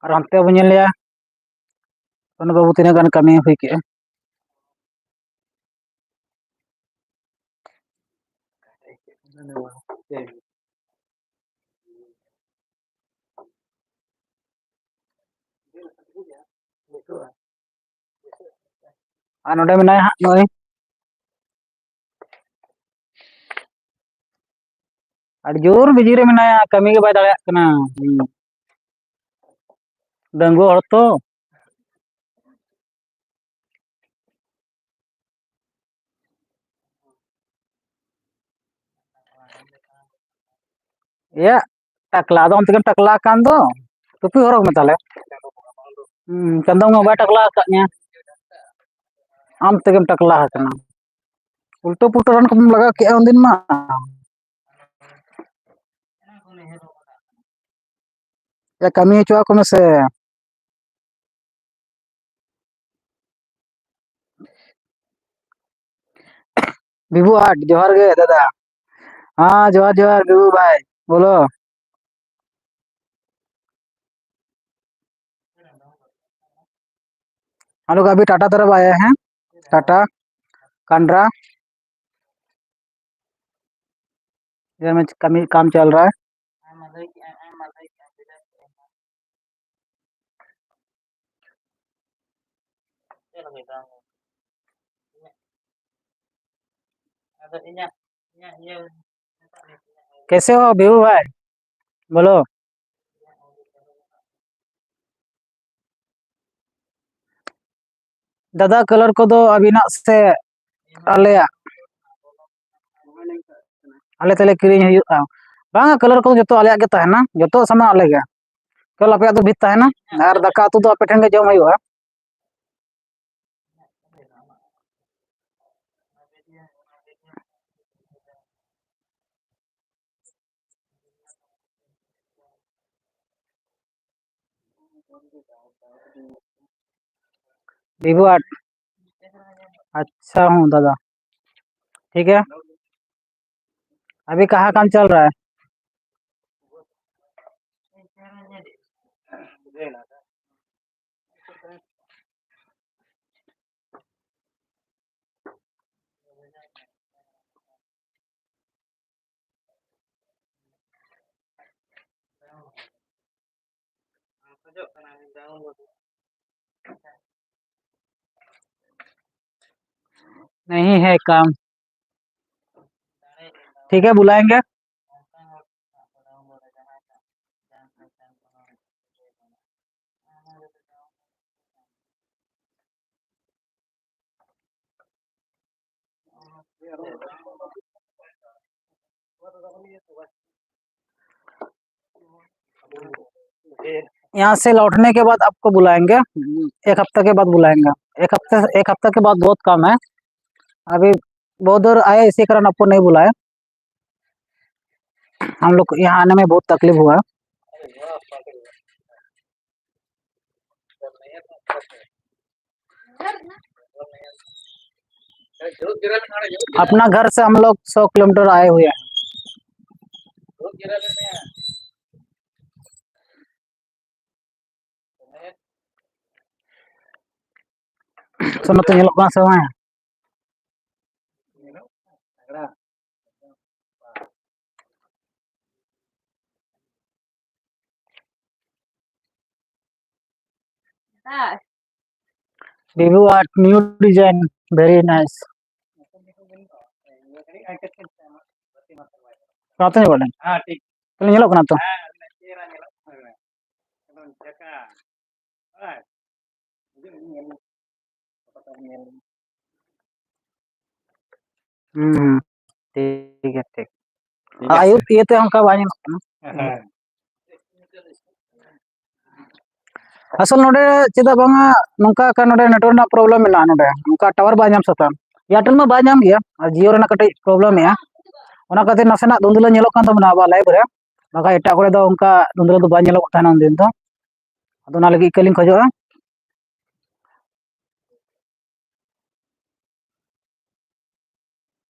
ᱟᱨ ᱦᱟᱱᱛᱮ ᱵᱚᱱ ᱧᱮᱞᱮᱭᱟ, ᱥᱚᱱᱩ ᱵᱟᱹᱵᱩ ᱛᱤᱱᱟᱹᱜ ᱜᱟᱱ ᱠᱟᱹᱢᱤ ᱦᱩᱭ ᱠᱮᱜᱼᱟ᱾ ᱟᱨ ᱱᱚᱰᱮ ᱢᱮᱱᱟᱭᱟ ᱦᱟᱸᱜ ᱱᱚᱜᱼᱚᱭ᱾ ᱟᱹᱰᱤ ᱡᱳᱨ ᱵᱤᱡᱤ ᱨᱮ ᱢᱮᱱᱟᱭᱟ, ᱠᱟᱹᱢᱤ ᱜᱮ ᱵᱟᱭ ᱫᱟᱲᱮᱭᱟᱜ ᱠᱟᱱᱟ᱾ ᱦᱩᱸ᱾ ᱰᱟᱺᱜᱩᱣᱟᱹ ᱦᱚᱲ ᱛᱚ᱾ ᱮᱭᱟ, ᱴᱟᱠᱞᱟ ᱫᱚ ᱚᱱᱛᱮ ᱜᱮᱢ ᱴᱟᱠᱞᱟ ᱟᱠᱟᱱ ᱫᱚ᱾ ᱴᱩᱯᱤ ᱦᱚᱨᱚᱜ ᱢᱮ ᱛᱟᱦᱞᱮ᱾ ᱦᱩᱸ, ᱪᱟᱸᱫᱚ ᱵᱚᱸᱜᱟ ᱵᱟᱭ ᱴᱟᱠᱞᱟ ᱟᱠᱟᱫ ᱢᱮᱭᱟ᱾ ᱟᱢ ᱛᱮᱜᱮᱢ ᱴᱟᱠᱞᱟ ᱟᱠᱟᱱᱟ᱾ ᱩᱞᱴᱟᱹ ᱯᱩᱞᱴᱟᱹ ᱨᱟᱱ ᱠᱚᱢ ᱞᱟᱜᱟᱣ ᱠᱮᱜᱼᱟ ᱩᱱᱫᱤᱱ ᱢᱟ᱾ ᱭᱟ, ᱠᱟᱹᱢᱤ ᱦᱚᱪᱚ ᱟᱠᱚ ᱢᱮᱥᱮ᱾ ᱵᱤᱵᱩ ᱦᱟᱴ, ᱡᱚᱦᱟᱨ ᱜᱮ ᱫᱟᱫᱟ᱾ ᱦᱮᱸ, ᱡᱚᱦᱟᱨ, ᱡᱚᱦᱟᱨ, ᱵᱤᱵᱩ ᱵᱷᱟᱭ, ᱵᱚᱞᱚ᱾ हम लोग अभी टाटा तरफ आए हैं, टाटा, कांड्रा, इधर में कमी, काम चल रहा है। कैसे हो भिभू भाई? बोलो। ᱫᱟᱫᱟ, ᱠᱟᱞᱟᱨ ᱠᱚᱫᱚ ᱟᱹᱵᱤᱱᱟᱜ ᱥᱮ ᱟᱞᱮᱭᱟᱜ? ᱟᱞᱮ ᱛᱮᱞᱮ ᱠᱤᱨᱤᱧ ᱦᱩᱭᱩᱜᱼᱟ᱾ ᱵᱟᱝᱟ, ᱠᱟᱞᱟᱨ ᱠᱚᱫᱚ ᱡᱚᱛᱚ ᱟᱞᱮᱭᱟᱜ ᱜᱮ ᱛᱟᱦᱮᱱᱟ, ᱡᱚᱛᱚ ᱥᱟᱢᱟᱱ ᱟᱞᱮ ᱜᱮ᱾ ᱠᱮᱵᱚᱞ ᱟᱯᱮᱭᱟᱜ ᱫᱚ ᱵᱷᱤᱛ ᱛᱟᱦᱮᱱᱟ, ᱟᱨ ᱫᱟᱠᱟ ᱩᱛᱩ ᱫᱚ ᱟᱯᱮ ᱴᱷᱮᱱ ᱜᱮ ᱡᱚᱢ ᱦᱩᱭᱩᱜᱼᱟ᱾ ᱵᱤᱵᱷᱩ ᱟᱨᱴ, ᱟᱪᱪᱷᱟ, ᱦᱚᱸ ᱫᱟᱫᱟ, ᱴᱷᱤᱠ ᱜᱮᱭᱟ᱾ अभी कहाँ काम चल रहा है? नहीं है काम। ठीक है, बुलाएंगे। यहाँ से लौटने के बाद आपको बुलाएंगे, एक हफ्ते के बाद बुलाएंगे। एक हफ्ते, एक हफ्ते के बाद बहुत काम है। अभी बहुत दूर आए, इसी कारण आपको नहीं बुलाया। हम लोग को यहाँ आने में बहुत तकलीफ हुआ। अपना घर से हम लोग सौ किलोमीटर आए हुए हैं। ᱥᱚᱱᱚᱛ ᱧᱮᱞᱚᱜ ᱠᱟᱱᱟ ᱥᱮ ᱵᱟᱝ? Vivo art, new design, very nice. ᱚᱱᱟᱛᱮ ᱧᱮᱞ ᱜᱚᱫ ᱞᱮᱱ᱾ ᱛᱟᱦᱞᱮ ᱧᱮᱞᱚᱜ ᱠᱟᱱᱟ ᱛᱚ? ᱦᱩᱸ, ᱦᱩᱸ᱾ ᱴᱷᱤᱠ ᱜᱮᱭᱟ, ᱴᱷᱤᱠ᱾ ᱴᱷᱤᱠ ᱟᱨ ᱟᱪᱪᱷᱟ᱾ ᱟᱭᱩᱵ ᱤᱭᱟᱹᱛᱮ ᱚᱱᱠᱟ ᱵᱟᱭ ᱧᱮᱞᱚᱜ ᱠᱟᱱᱟ᱾ ᱦᱮᱸ᱾ ᱟᱥᱚᱞ ᱱᱚᱰᱮ ᱪᱮᱫᱟᱜ ᱵᱟᱝᱟ ᱱᱚᱝᱠᱟ ᱟᱠᱟᱱ, ᱱᱚᱰᱮ network ᱨᱮᱱᱟᱜ problem ᱢᱮᱱᱟᱜᱼᱟ᱾ ᱱᱚᱰᱮ ᱚᱱᱠᱟ tower ᱵᱟᱭ ᱧᱟᱢ ᱥᱟᱯᱟᱢ, Airtel ᱢᱟ ᱵᱟᱭ ᱧᱟᱢ ᱜᱮᱭᱟ, ᱟᱨ Jio ᱨᱮᱱᱟᱜ ᱠᱟᱹᱴᱤᱡ problem ᱮᱜᱼᱟ᱾ ᱚᱱᱟ ᱠᱷᱟᱹᱛᱤᱨ ᱱᱟᱥᱮᱱᱟᱜ ᱫᱷᱩᱸᱫᱽᱞᱟᱹ ᱧᱮᱞᱚᱜ ᱠᱟᱱ ᱛᱟᱵᱚᱱᱟ ᱟᱵᱚᱣᱟᱜ live ᱨᱮ, ᱵᱟᱠᱷᱟᱡ ᱮᱴᱟᱜ ᱠᱚᱨᱮ ᱫᱚ ᱚᱱᱠᱟ ᱫᱷᱩᱸᱫᱽᱞᱟᱹ ᱫᱚ ᱵᱟᱭ ᱧᱮᱞᱚᱜ ᱛᱟᱦᱮᱱᱟ ᱩᱱᱫᱤᱱ ᱫᱚ᱾ ᱟᱫᱚ ᱚᱱᱟ ᱞᱟᱹᱜᱤᱫ ᱤᱠᱟᱹ ᱞᱤᱧ ᱠᱷᱚᱡᱚᱜᱼᱟ᱾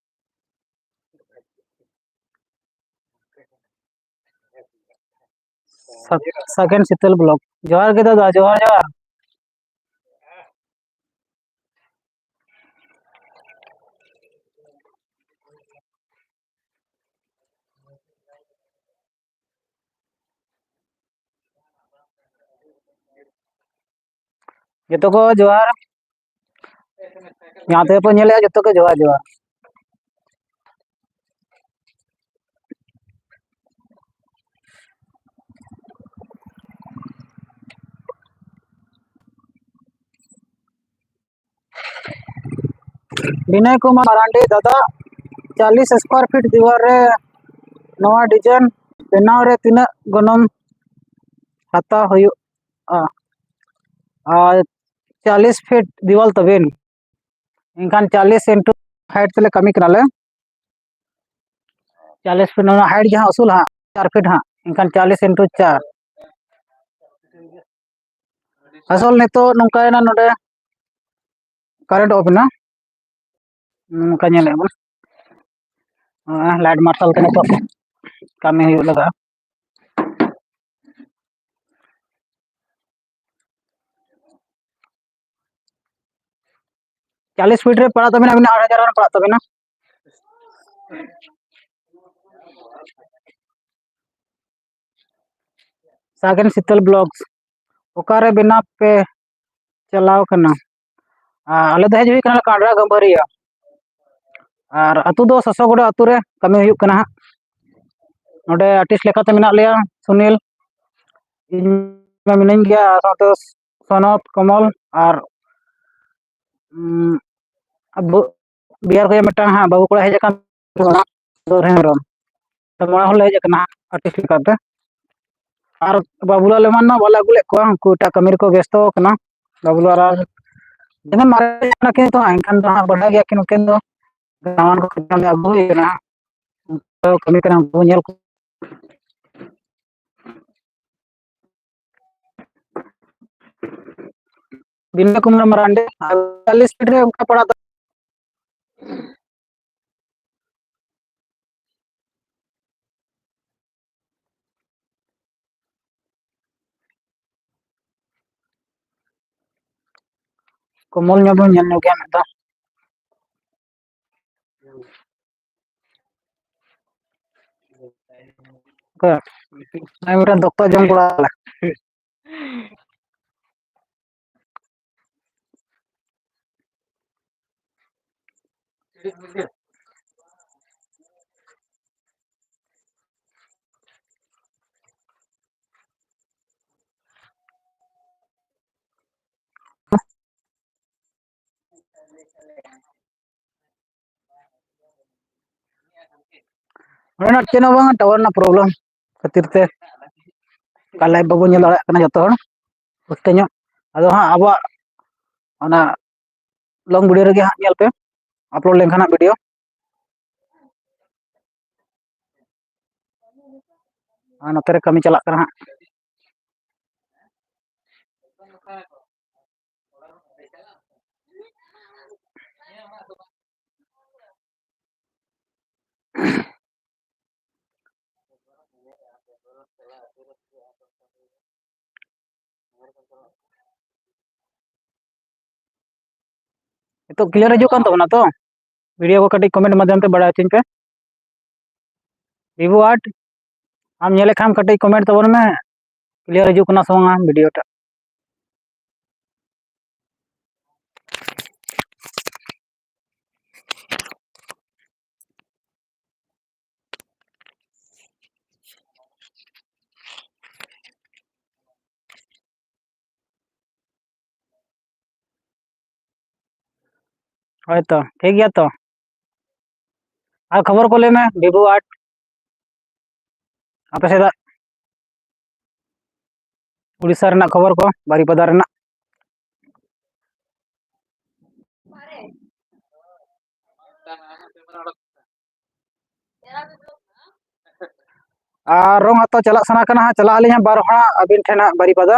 ᱥᱟ-, ᱥᱟᱜᱮᱱ ᱥᱤᱛᱟᱹᱞ block᱾ ᱡᱚᱦᱟᱨ ᱜᱮ ᱫᱟᱫᱟ, ᱡᱚᱦᱟᱨ, ᱡᱚᱦᱟᱨ᱾ ᱡᱚᱛᱚ ᱠᱚ ᱡᱚᱦᱟᱨ᱾ ᱡᱟᱦᱟᱸ ᱛᱮᱜᱮ ᱯᱮ ᱧᱮᱞᱮᱜᱼᱟ, ᱡᱚᱛᱚ ᱜᱮ ᱡᱚᱦᱟᱨ ᱡᱚᱦᱟᱨ᱾ ᱵᱤᱱᱚᱭ ᱠᱩᱢᱟᱨ ᱢᱟᱨᱟᱱᱰᱤ, ᱫᱟᱫᱟ, ᱪᱟᱞᱤᱥ ᱥᱠᱚᱭᱟᱨ ᱯᱷᱤᱴ ᱫᱤᱣᱟᱞ ᱨᱮ ᱱᱚᱣᱟ ᱰᱤᱡᱟᱭᱤᱱ ᱵᱮᱱᱟᱣ ᱨᱮ ᱛᱤᱱᱟᱹᱜ ᱜᱚᱱᱚᱝ ᱦᱟᱛᱟᱣ ᱦᱩᱭᱩᱜᱼᱟ? ᱟᱨ ᱪᱟᱞᱤᱥ ᱯᱷᱤᱴ ᱫᱤᱣᱟᱞ ᱛᱟᱵᱮᱱ, ᱮᱱᱠᱷᱟᱱ ᱪᱟᱞᱤᱥ ᱤᱱᱴᱩ ᱦᱟᱭᱤᱴ ᱛᱮᱞᱮ ᱠᱟᱹᱢᱤ ᱠᱟᱱᱟᱞᱮ᱾ ᱪᱟᱞᱤᱥ ᱯᱷᱤᱴ ᱚᱱᱟ ᱦᱟᱭᱤᱴ ᱡᱟᱦᱟᱸ ᱩᱥᱩᱞ ᱦᱟᱸᱜ, ᱪᱟᱨ ᱯᱷᱤᱴ ᱦᱟᱸᱜ, ᱮᱱᱠᱷᱟᱱ ᱪᱟᱞᱤᱥ ᱤᱱᱴᱩ ᱪᱟᱨ᱾ ᱟᱥᱚᱞ ᱱᱤᱛᱚᱜ ᱱᱚᱝᱠᱟᱭᱮᱱᱟ, ᱱᱚᱰᱮ ᱠᱟᱨᱮᱱᱴ ᱚᱯᱷ ᱮᱱᱟ, ᱱᱚᱝᱠᱟ ᱧᱮᱞᱮᱫ ᱵᱚᱱ᱾ ᱞᱟᱭᱤᱴ ᱢᱟᱨᱥᱟᱞ ᱛᱮ ᱱᱤᱛᱚᱜ ᱠᱟᱹᱢᱤ ᱦᱩᱭᱩᱜ ᱞᱟᱜᱟᱜᱼᱟ᱾ ᱪᱟᱞᱤᱥ ᱯᱷᱤᱴ ᱨᱮ ᱯᱟᱲᱟᱜ ᱛᱟᱵᱮᱱᱟ ᱟᱵᱤᱱᱟᱜ ᱟᱴ ᱦᱟᱡᱟᱨ ᱜᱟᱱ ᱯᱟᱲᱟᱜ ᱛᱟᱵᱮᱱᱟ᱾ ᱥᱟᱜᱮᱱ ᱥᱤᱛᱟᱹᱞ ᱵᱞᱚᱜᱽᱥ, ᱚᱠᱟᱨᱮ ᱵᱮᱱᱟᱣ ᱯᱮ ᱪᱟᱞᱟᱣ ᱠᱟᱱᱟ? ᱟᱨ ᱟᱞᱮ ᱫᱚ ᱦᱮᱡ ᱦᱩᱭ ᱠᱟᱱᱟ ᱠᱟᱸᱰᱨᱟ ᱜᱟᱹᱵᱷᱟᱹᱨᱤᱭᱟᱹ, ᱟᱨ ᱟᱹᱛᱩ ᱫᱚ ᱥᱚᱥᱚᱜᱚᱰᱟ ᱟᱹᱛᱩ ᱨᱮ ᱠᱟᱹᱢᱤ ᱦᱩᱭᱩᱜ ᱠᱟᱱᱟ ᱦᱟᱸᱜ᱾ ᱱᱚᱰᱮ ᱟᱨᱴᱤᱥᱴ ᱞᱮᱠᱟᱛᱮ ᱢᱮᱱᱟᱜ ᱞᱮᱭᱟ ᱥᱩᱱᱤᱞ, ᱤᱧ ᱢᱟ ᱢᱤᱱᱟᱹᱧ ᱜᱮᱭᱟ, ᱟᱨ ᱥᱟᱶᱛᱮ ᱥᱚᱱᱚᱛ, ᱠᱚᱢᱚᱞ ᱟᱨ, ᱩᱸ, ᱟᱵᱚ ᱵᱤᱦᱟᱨ ᱠᱷᱚᱱ ᱢᱤᱫᱴᱟᱝ ᱦᱟᱸᱜ ᱵᱟᱹᱵᱩ ᱠᱚᱲᱟ ᱦᱮᱡ ᱟᱠᱟᱱ ᱛᱟᱵᱚᱱᱟ, ᱥᱩᱫᱷᱤᱨ ᱦᱮᱢᱵᱨᱚᱢ᱾ ᱛᱚ, ᱢᱚᱬᱮ ᱦᱚᱲ ᱞᱮ ᱦᱮᱡ ᱟᱠᱟᱱᱟ ᱦᱟᱸᱜ ᱟᱨᱴᱤᱥᱴ ᱞᱮᱠᱟᱛᱮ᱾ ᱟᱨ ᱵᱟᱵᱩᱞᱟᱞ ᱮᱢᱟᱱ ᱢᱟ ᱵᱟᱞᱮ ᱟᱹᱜᱩ ᱞᱮᱫ ᱠᱚᱣᱟ, ᱩᱱᱠᱩ ᱮᱴᱟᱜ ᱠᱟᱹᱢᱤ ᱨᱮᱠᱚ ᱵᱮᱥᱛᱚ ᱟᱠᱟᱱᱟ᱾ ᱵᱟᱵᱩᱞᱟᱞ ᱟᱨ ᱡᱮᱢᱚᱱ ᱢᱟᱨᱮ ᱠᱟᱱᱟ ᱠᱤᱱ ᱛᱚ, ᱮᱱᱠᱷᱟᱱ ᱫᱚ ᱦᱟᱸᱜ ᱵᱟᱰᱟᱭ ᱜᱮᱭᱟ ᱠᱤᱱ ᱩᱱᱠᱤᱱ ᱫᱚ, ᱱᱟᱣᱟᱱ ᱠᱚ ᱠᱷᱚᱡ ᱟᱹᱜᱩ ᱦᱩᱭ ᱠᱟᱱᱟ ᱦᱟᱸᱜ᱾ ᱩᱱᱠᱩ ᱠᱟᱹᱢᱤ ᱠᱟᱱᱟ, ᱩᱱᱠᱩ ᱧᱮᱞ ᱠᱚ᱾ ᱵᱤᱱᱚᱭ ᱠᱩᱢᱟᱨ ᱢᱟᱨᱟᱱᱰᱤ, ᱪᱟᱞᱤᱥ ᱯᱷᱤᱴ ᱨᱮ ᱚᱱᱠᱟ ᱯᱟᱲᱟᱜ ᱫᱚ᱾ ᱠᱚᱢᱚᱞ ᱧᱚᱜ ᱵᱚᱱ ᱧᱮᱞ ᱧᱚᱜ ᱜᱮᱭᱟ ᱢᱤᱫ ᱫᱷᱟᱣ᱾ ᱚᱠᱚᱭ? ᱟᱨ ᱢᱤᱫᱴᱮᱱ ᱫᱚᱠᱛᱟ ᱡᱚᱢ ᱠᱚᱲᱟ᱾ ᱚᱸᱰᱮᱱᱟᱜ ᱪᱮᱫ ᱦᱚᱸ ᱵᱟᱝ, ᱴᱟᱣᱟᱨ ᱨᱮᱱᱟᱜ ᱯᱨᱚᱵᱞᱮᱢ ᱠᱷᱟᱹᱛᱤᱨ ᱛᱮ ᱚᱠᱟ ᱞᱟᱭᱤᱵᱷ ᱵᱟᱵᱚᱱ ᱧᱮᱞ ᱫᱟᱲᱮᱭᱟᱜ ᱠᱟᱱᱟ ᱡᱚᱛᱚ ᱦᱚᱲ ᱯᱩᱥᱴᱟᱹ ᱧᱚᱜ᱾ ᱟᱫᱚ ᱦᱟᱸᱜ ᱟᱵᱚᱣᱟᱜ ᱚᱱᱟ ᱞᱚᱝ ᱵᱷᱤᱰᱤᱭᱳ ᱨᱮᱜᱮ ᱦᱟᱸᱜ ᱧᱮᱞ ᱯᱮ, ᱟᱯᱞᱳᱰ ᱞᱮᱱᱠᱷᱟᱱ ᱦᱟᱸᱜ ᱵᱷᱤᱰᱤᱭᱳ᱾ ᱟᱨ ᱱᱚᱛᱮ ᱨᱮ ᱠᱟᱹᱢᱤ ᱪᱟᱞᱟᱜ ᱠᱟᱱᱟ ᱦᱟᱸᱜ᱾ ᱱᱤᱛᱚᱜ ᱠᱞᱤᱭᱟᱨ ᱦᱤᱡᱩᱜ ᱠᱟᱱ ᱛᱟᱵᱚᱱᱟ ᱛᱚ? ᱵᱷᱤᱰᱤᱭᱳ ᱠᱚ ᱠᱟᱹᱴᱤᱡ ᱠᱚᱢᱮᱱᱴ ᱢᱟᱫᱽᱫᱷᱚᱢ ᱛᱮ ᱵᱟᱲᱟᱭ ᱦᱚᱪᱚᱧ ᱯᱮ᱾ ᱵᱤᱵᱷᱩ ᱟᱨᱴ, ᱟᱢ ᱧᱮᱞᱮᱫ ᱠᱷᱟᱱ ᱠᱟᱹᱴᱤᱡ ᱠᱚᱢᱮᱱᱴ ᱛᱟᱵᱚᱱ ᱢᱮ, ᱠᱞᱤᱭᱟᱨ ᱦᱤᱡᱩᱜ ᱠᱟᱱᱟ ᱥᱮ ᱵᱟᱝᱟ ᱵᱷᱤᱰᱤᱭᱳ ᱴᱟᱜ᱾ ᱦᱳᱭ ᱛᱚ, ᱴᱷᱤᱠ ᱜᱮᱭᱟ ᱛᱚ᱾ ᱟᱨ ᱠᱷᱚᱵᱚᱨ ᱠᱚ ᱞᱟᱹᱭ ᱢᱮ, ᱵᱤᱵᱷᱩ ᱟᱨᱴ, ᱟᱯᱮ ᱥᱮᱫᱟᱜ ᱩᱲᱤᱥᱥᱟ ᱨᱮᱱᱟᱜ ᱠᱷᱚᱵᱚᱨ ᱠᱚ, ᱵᱟᱨᱤᱯᱟᱫᱟ ᱨᱮᱱᱟᱜ᱾ ᱟᱨ ᱨᱚᱝ ᱦᱟᱛᱟᱣ ᱪᱟᱞᱟᱜ ᱥᱟᱱᱟ ᱠᱟᱱᱟ ᱦᱟᱸᱜ, ᱪᱟᱞᱟᱜ ᱟᱹᱞᱤᱧ ᱦᱟᱸᱜ ᱵᱟᱨ ᱦᱚᱲ ᱦᱟᱸᱜ ᱟᱹᱵᱤᱱ ᱴᱷᱮᱱ ᱦᱟᱸᱜ ᱵᱟᱨᱤᱯᱟᱫᱟ᱾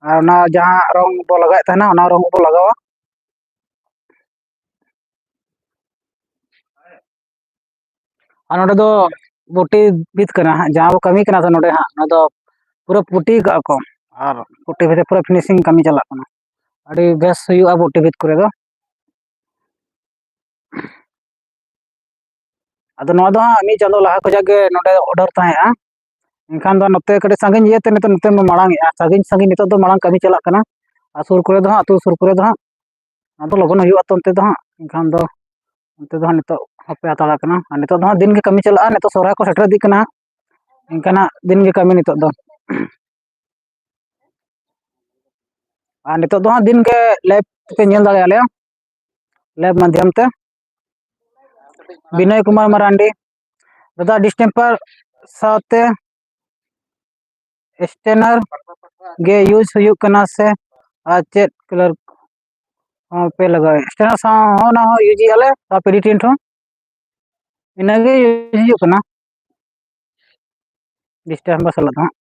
ᱟᱨ ᱚᱱᱟ ᱡᱟᱦᱟᱸ ᱨᱚᱝ ᱵᱚ ᱞᱟᱜᱟᱣᱮᱫ ᱛᱟᱦᱮᱱᱟ, ᱚᱱᱟ ᱨᱚᱝ ᱵᱚ ᱞᱟᱜᱟᱣᱟ᱾ ᱟᱨ ᱱᱚᱰᱮ ᱫᱚ ᱯᱩᱴᱤ ᱵᱷᱤᱛ ᱠᱟᱱᱟ ᱦᱟᱸᱜ, ᱡᱟᱦᱟᱸ ᱵᱚ ᱠᱟᱹᱢᱤ ᱠᱟᱱᱟ ᱥᱮ ᱱᱚᱰᱮ ᱦᱟᱸᱜ, ᱱᱚᱣᱟ ᱫᱚ ᱯᱩᱨᱟᱹ ᱯᱩᱴᱤ ᱠᱟᱜᱼᱟ ᱠᱚ᱾ ᱟᱨ ᱯᱩᱴᱤ ᱵᱷᱤᱛ ᱨᱮ ᱯᱩᱨᱟᱹ ᱯᱷᱤᱱᱤᱥᱤᱝ ᱠᱟᱹᱢᱤ ᱪᱟᱞᱟᱜ ᱠᱟᱱᱟ᱾ ᱟᱹᱰᱤ ᱵᱮᱥ ᱦᱩᱭᱩᱜᱼᱟ ᱯᱩᱴᱤ ᱵᱷᱤᱛ ᱠᱚᱨᱮ ᱫᱚ᱾ ᱟᱫᱚ ᱱᱚᱣᱟ ᱫᱚ ᱦᱟᱸᱜ ᱢᱤᱫ ᱪᱟᱸᱫᱳ ᱞᱟᱦᱟ ᱠᱷᱚᱱᱟᱜ ᱜᱮ ᱱᱚᱰᱮ ᱚᱰᱟᱨ ᱛᱟᱦᱮᱸᱜᱼᱟ᱾ ᱮᱱᱠᱷᱟᱱ ᱫᱚ ᱱᱚᱛᱮ ᱠᱟᱹᱴᱤᱡ ᱥᱟᱺᱜᱤᱧ ᱤᱭᱟᱹᱛᱮ ᱱᱤᱛᱚᱜ ᱱᱚᱛᱮ ᱢᱟ ᱢᱟᱲᱟᱝ ᱮᱜᱼᱟ, ᱥᱟᱺᱜᱤᱧ ᱥᱟᱺᱜᱤᱧ ᱱᱤᱛᱚᱜ ᱫᱚ ᱢᱟᱲᱟᱝ ᱠᱟᱹᱢᱤ ᱪᱟᱞᱟᱜ ᱠᱟᱱᱟ᱾ ᱟᱨ ᱥᱩᱨ ᱠᱚᱨᱮ ᱫᱚ ᱦᱟᱸᱜ, ᱟᱹᱛᱩ ᱥᱩᱨ ᱠᱚᱨᱮ ᱫᱚ ᱦᱟᱸᱜ, ᱟᱫᱚ ᱞᱚᱜᱚᱱ ᱦᱩᱭᱩᱜᱼᱟ ᱛᱚ ᱚᱱᱛᱮ ᱫᱚ ᱦᱟᱸᱜ᱾ ᱮᱱᱠᱷᱟᱱ ᱫᱚ ᱚᱱᱛᱮ ᱫᱚ ᱦᱟᱸᱜ ᱱᱤᱛᱚᱜ ᱦᱟᱯᱮ ᱦᱟᱛᱟᱲ ᱟᱠᱟᱱᱟ᱾ ᱟᱨ ᱱᱤᱛᱚᱜ ᱫᱚ ᱦᱟᱸᱜ ᱫᱤᱱ ᱜᱮ ᱠᱟᱹᱢᱤ ᱪᱟᱞᱟᱜᱼᱟ᱾ ᱱᱤᱛᱚᱜ ᱥᱚᱦᱨᱟᱭ ᱠᱚ ᱥᱮᱴᱮᱨ ᱤᱫᱤᱜ ᱠᱟᱱᱟ ᱦᱟᱸᱜ᱾ ᱮᱱᱠᱷᱟᱱ ᱦᱟᱸᱜ ᱫᱤᱱ ᱜᱮ ᱠᱟᱹᱢᱤ ᱱᱤᱛᱚᱜ ᱫᱚ᱾ ᱟᱨ ᱱᱤᱛᱚᱜ ᱫᱚ ᱦᱟᱸᱜ ᱫᱤᱱ ᱜᱮ live ᱯᱮ ᱧᱮᱞ ᱫᱟᱲᱮᱭᱟᱞᱮᱭᱟ, live ᱢᱟᱫᱽᱫᱷᱚᱢ ᱛᱮ᱾ ᱵᱤᱱᱚᱭ ᱠᱩᱢᱟᱨ ᱢᱟᱨᱟᱱᱰᱤ, ᱫᱟᱫᱟ, distemper ᱥᱟᱶᱛᱮ strainer ᱜᱮ use ᱦᱩᱭᱩᱜ ᱠᱟᱱᱟ ᱥᱮ ᱟᱨ ᱪᱮᱫ colour ᱦᱚᱸ ᱯᱮ ᱞᱟᱜᱟᱣᱮᱫ? Strainer ᱥᱟᱶ ᱦᱚᱸ ᱚᱱᱟ ᱦᱚᱸ use ᱮᱫᱼᱟ ᱞᱮ, ᱟᱨ ᱯᱮᱰᱤ ᱴᱮᱱᱴ ᱦᱚᱸ ᱤᱱᱟᱹᱜᱮ use ᱦᱩᱭᱩᱜ ᱠᱟᱱᱟ distemper ᱥᱟᱞᱟᱜ ᱫᱚ ᱦᱟᱸᱜ᱾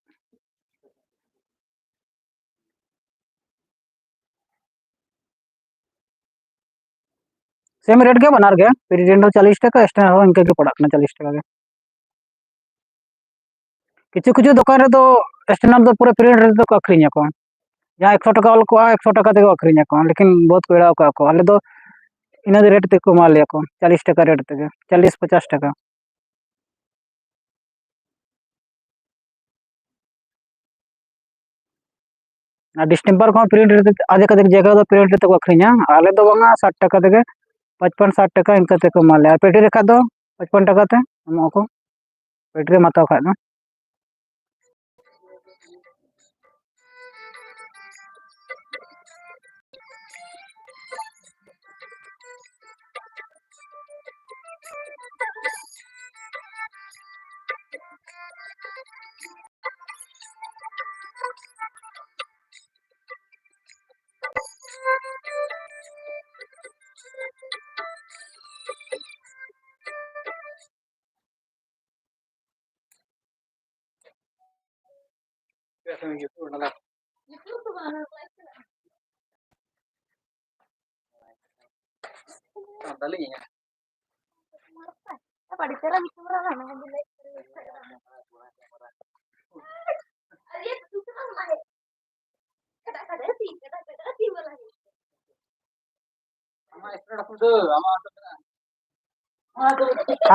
Same rate ᱜᱮ ᱵᱟᱱᱟᱨ ᱜᱮ, ᱯᱮᱰᱤ ᱴᱮᱱᱴ ᱦᱚᱸ ᱪᱚᱞᱞᱤᱥ ᱴᱟᱠᱟ, strainer ᱦᱚᱸ ᱤᱱᱠᱟᱹ ᱜᱮ ᱯᱟᱲᱟᱜ ᱠᱟᱱᱟ ᱪᱚᱞᱞᱤᱥ ᱴᱟᱠᱟ ᱜᱮ᱾ ᱠᱤᱪᱷᱩ ᱠᱤᱪᱷᱩ ᱫᱚᱠᱟᱱ ᱨᱮᱫᱚ strainer ᱫᱚ ᱯᱩᱨᱟᱹ print rate ᱛᱮᱠᱚ ᱟᱹᱠᱷᱨᱤᱧ ᱟᱠᱚ᱾ ᱡᱟᱦᱟᱸ ᱮᱠᱥᱚ ᱴᱟᱠᱟ ᱚᱞ ᱠᱚᱜᱼᱟ, ᱮᱠᱥᱚ ᱴᱟᱠᱟ ᱛᱮᱠᱚ ᱟᱹᱠᱷᱨᱤᱧ ᱟᱠᱚ, ᱞᱮᱠᱤᱱ ᱵᱚᱦᱩᱛ ᱠᱚ ᱮᱲᱟᱣ ᱠᱟᱜᱼᱟ ᱠᱚ᱾ ᱟᱞᱮ ᱫᱚ ᱤᱱᱟᱹ ᱜᱮ rate ᱛᱮᱠᱚ ᱮᱢᱟ ᱞᱮᱭᱟ ᱠᱚ, ᱪᱚᱞᱞᱤᱥ ᱴᱟᱠᱟ rate ᱛᱮᱜᱮ, ᱪᱚᱞᱞᱤᱥ ᱯᱚᱪᱟᱥ ᱴᱟᱠᱟ᱾ ᱟᱨ distemper ᱠᱚᱦᱚᱸ print rate ᱛᱮ, ᱟᱫᱷᱮᱠ ᱟᱫᱷᱮᱠ ᱡᱟᱭᱜᱟ ᱨᱮᱫᱚ print rate ᱛᱮᱠᱚ ᱟᱹᱠᱷᱨᱤᱧᱟ, ᱟᱞᱮ ᱫᱚ ᱵᱟᱝᱟ, ᱥᱟᱴ ᱴᱟᱠᱟ ᱛᱮᱜᱮ, ᱯᱟᱸᱪᱯᱟᱱ ᱥᱟᱴ ᱴᱟᱠᱟ ᱤᱱᱠᱟᱹ ᱛᱮᱠᱚ ᱮᱢᱟ ᱞᱮᱭᱟ᱾ ᱟᱨ ᱯᱮᱰᱤ ᱨᱮ ᱠᱷᱟᱡ ᱫᱚ ᱯᱟᱸᱪᱯᱟᱱ ᱴᱟᱠᱟ ᱛᱮ ᱮᱢᱚᱜ ᱟᱠᱚ, ᱯᱮᱰᱤ ᱨᱮᱢ ᱦᱟᱛᱟᱣ ᱠᱷᱟᱡ ᱫᱚ᱾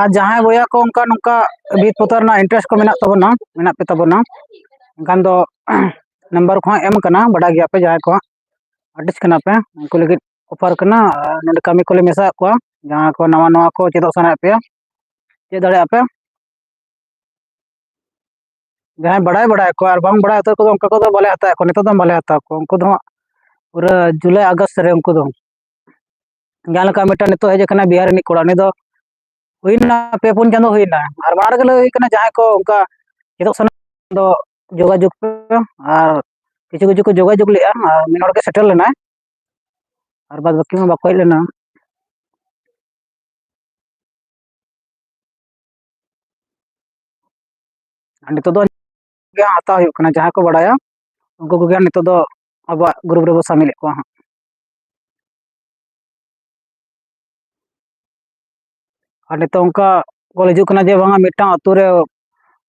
ᱟᱨ ᱡᱟᱦᱟᱸᱭ ᱵᱚᱭᱦᱟ ᱠᱚ ᱚᱱᱠᱟ ᱱᱚᱝᱠᱟ ᱵᱷᱤᱛ ᱯᱚᱛᱟᱣ ᱨᱮᱱᱟᱜ interest ᱠᱚ ᱢᱮᱱᱟᱜ ᱛᱟᱵᱚᱱᱟ, ᱢᱮᱱᱟᱜ ᱯᱮ ᱛᱟᱵᱚᱱᱟ, ᱮᱱᱠᱷᱟᱱ ᱫᱚ number ᱠᱚᱦᱚᱸ ᱮᱢ ᱠᱟᱱᱟ, ᱵᱟᱰᱟᱭ ᱜᱮᱭᱟ ᱯᱮ ᱡᱟᱦᱟᱸᱭ ᱠᱚ artist ᱠᱟᱱᱟ ᱯᱮ, ᱩᱱᱠᱩ ᱞᱟᱹᱜᱤᱫ offer ᱠᱟᱱᱟ᱾ ᱟᱨ ᱱᱚᱰᱮ ᱠᱟᱹᱢᱤ ᱠᱚᱞᱮ ᱢᱮᱥᱟᱣᱟᱜ ᱠᱚᱣᱟ᱾ ᱡᱟᱦᱟᱸ ᱠᱚ ᱱᱟᱣᱟ ᱱᱟᱣᱟ ᱠᱚ ᱪᱮᱫᱚᱜ ᱥᱟᱱᱟᱭᱮᱫ ᱯᱮᱭᱟ, ᱪᱮᱫ ᱫᱟᱲᱮᱭᱟᱜᱼᱟ ᱯᱮ᱾ ᱡᱟᱦᱟᱸᱭ ᱵᱟᱲᱟᱭ, ᱵᱟᱲᱟᱭ ᱟᱠᱚ ᱟᱨ ᱵᱟᱝ ᱵᱟᱲᱟᱭ ᱩᱛᱟᱹᱨ ᱠᱚᱫᱚ, ᱚᱱᱠᱟ ᱠᱚᱫᱚ ᱵᱟᱞᱮ ᱦᱟᱛᱟᱣ ᱠᱚᱣᱟ, ᱱᱤᱛᱚᱜ ᱫᱚ ᱵᱟᱞᱮ ᱦᱟᱛᱟᱣ ᱠᱚᱣᱟ᱾ ᱩᱱᱠᱩ ᱫᱚ ᱦᱟᱸᱜ ᱯᱩᱨᱟᱹ ᱡᱩᱞᱟᱭ ᱟᱜᱚᱥᱴ ᱨᱮ ᱩᱱᱠᱩ ᱫᱚ᱾ ᱡᱟᱦᱟᱸ ᱞᱮᱠᱟ ᱢᱤᱫᱴᱟᱝ ᱱᱤᱛᱚᱜ ᱦᱮᱡ ᱟᱠᱟᱱᱟ ᱵᱤᱦᱟᱨ ᱨᱤᱱᱤᱡ ᱠᱚᱲᱟ, ᱩᱱᱤ ᱫᱚ ᱦᱩᱭᱱᱟ ᱯᱮ ᱯᱩᱱ ᱪᱟᱸᱫᱚ ᱦᱩᱭᱱᱟ, ᱟᱨ ᱢᱟᱲᱟᱝ ᱨᱮᱜᱮ ᱞᱟᱹᱭ ᱦᱩᱭ ᱠᱟᱱᱟ, ᱡᱟᱦᱟᱸᱭ ᱠᱚ ᱚᱱᱠᱟ ᱪᱮᱫᱚᱜ ᱥᱟᱱᱟ ᱫᱚ ᱡᱳᱜᱟᱡᱳᱜᱽ ᱯᱮ᱾ ᱟᱨ ᱠᱤᱪᱷᱩ ᱠᱤᱪᱷᱩ ᱠᱚ ᱡᱳᱜᱟᱡᱳᱜᱽ ᱞᱮᱜᱼᱟ, ᱟᱨ ᱢᱤᱫ ᱦᱚᱲ ᱜᱮ ᱥᱮᱴᱮᱨ ᱞᱮᱱᱟᱭ, ᱟᱨ ᱵᱟᱫ ᱵᱟᱹᱠᱤ ᱢᱟ ᱵᱟᱠᱚ ᱦᱮᱡ ᱞᱮᱱᱟ᱾ ᱟᱨ ᱱᱤᱛᱚᱜ ᱫᱚ ᱜᱮ ᱦᱟᱸᱜ ᱦᱟᱛᱟᱣ ᱦᱩᱭᱩᱜ ᱠᱟᱱᱟ, ᱡᱟᱦᱟᱸᱭ ᱠᱚ ᱵᱟᱲᱟᱭᱟ ᱩᱱᱠᱩ ᱠᱚᱜᱮ ᱦᱟᱸᱜ ᱱᱤᱛᱚᱜ ᱫᱚ ᱟᱵᱚᱣᱟᱜ ᱜᱨᱩᱯ ᱨᱮᱵᱚ ᱥᱟᱢᱤᱞᱮᱫ ᱠᱚᱣᱟ ᱦᱟᱸᱜ᱾ ᱟᱨ ᱱᱤᱛᱚᱜ ᱚᱱᱠᱟ ᱠᱚᱞ ᱦᱤᱡᱩᱜ ᱠᱟᱱᱟ ᱡᱮ ᱵᱟᱝᱟ ᱢᱤᱫᱴᱟᱝ ᱟᱹᱛᱩ ᱨᱮ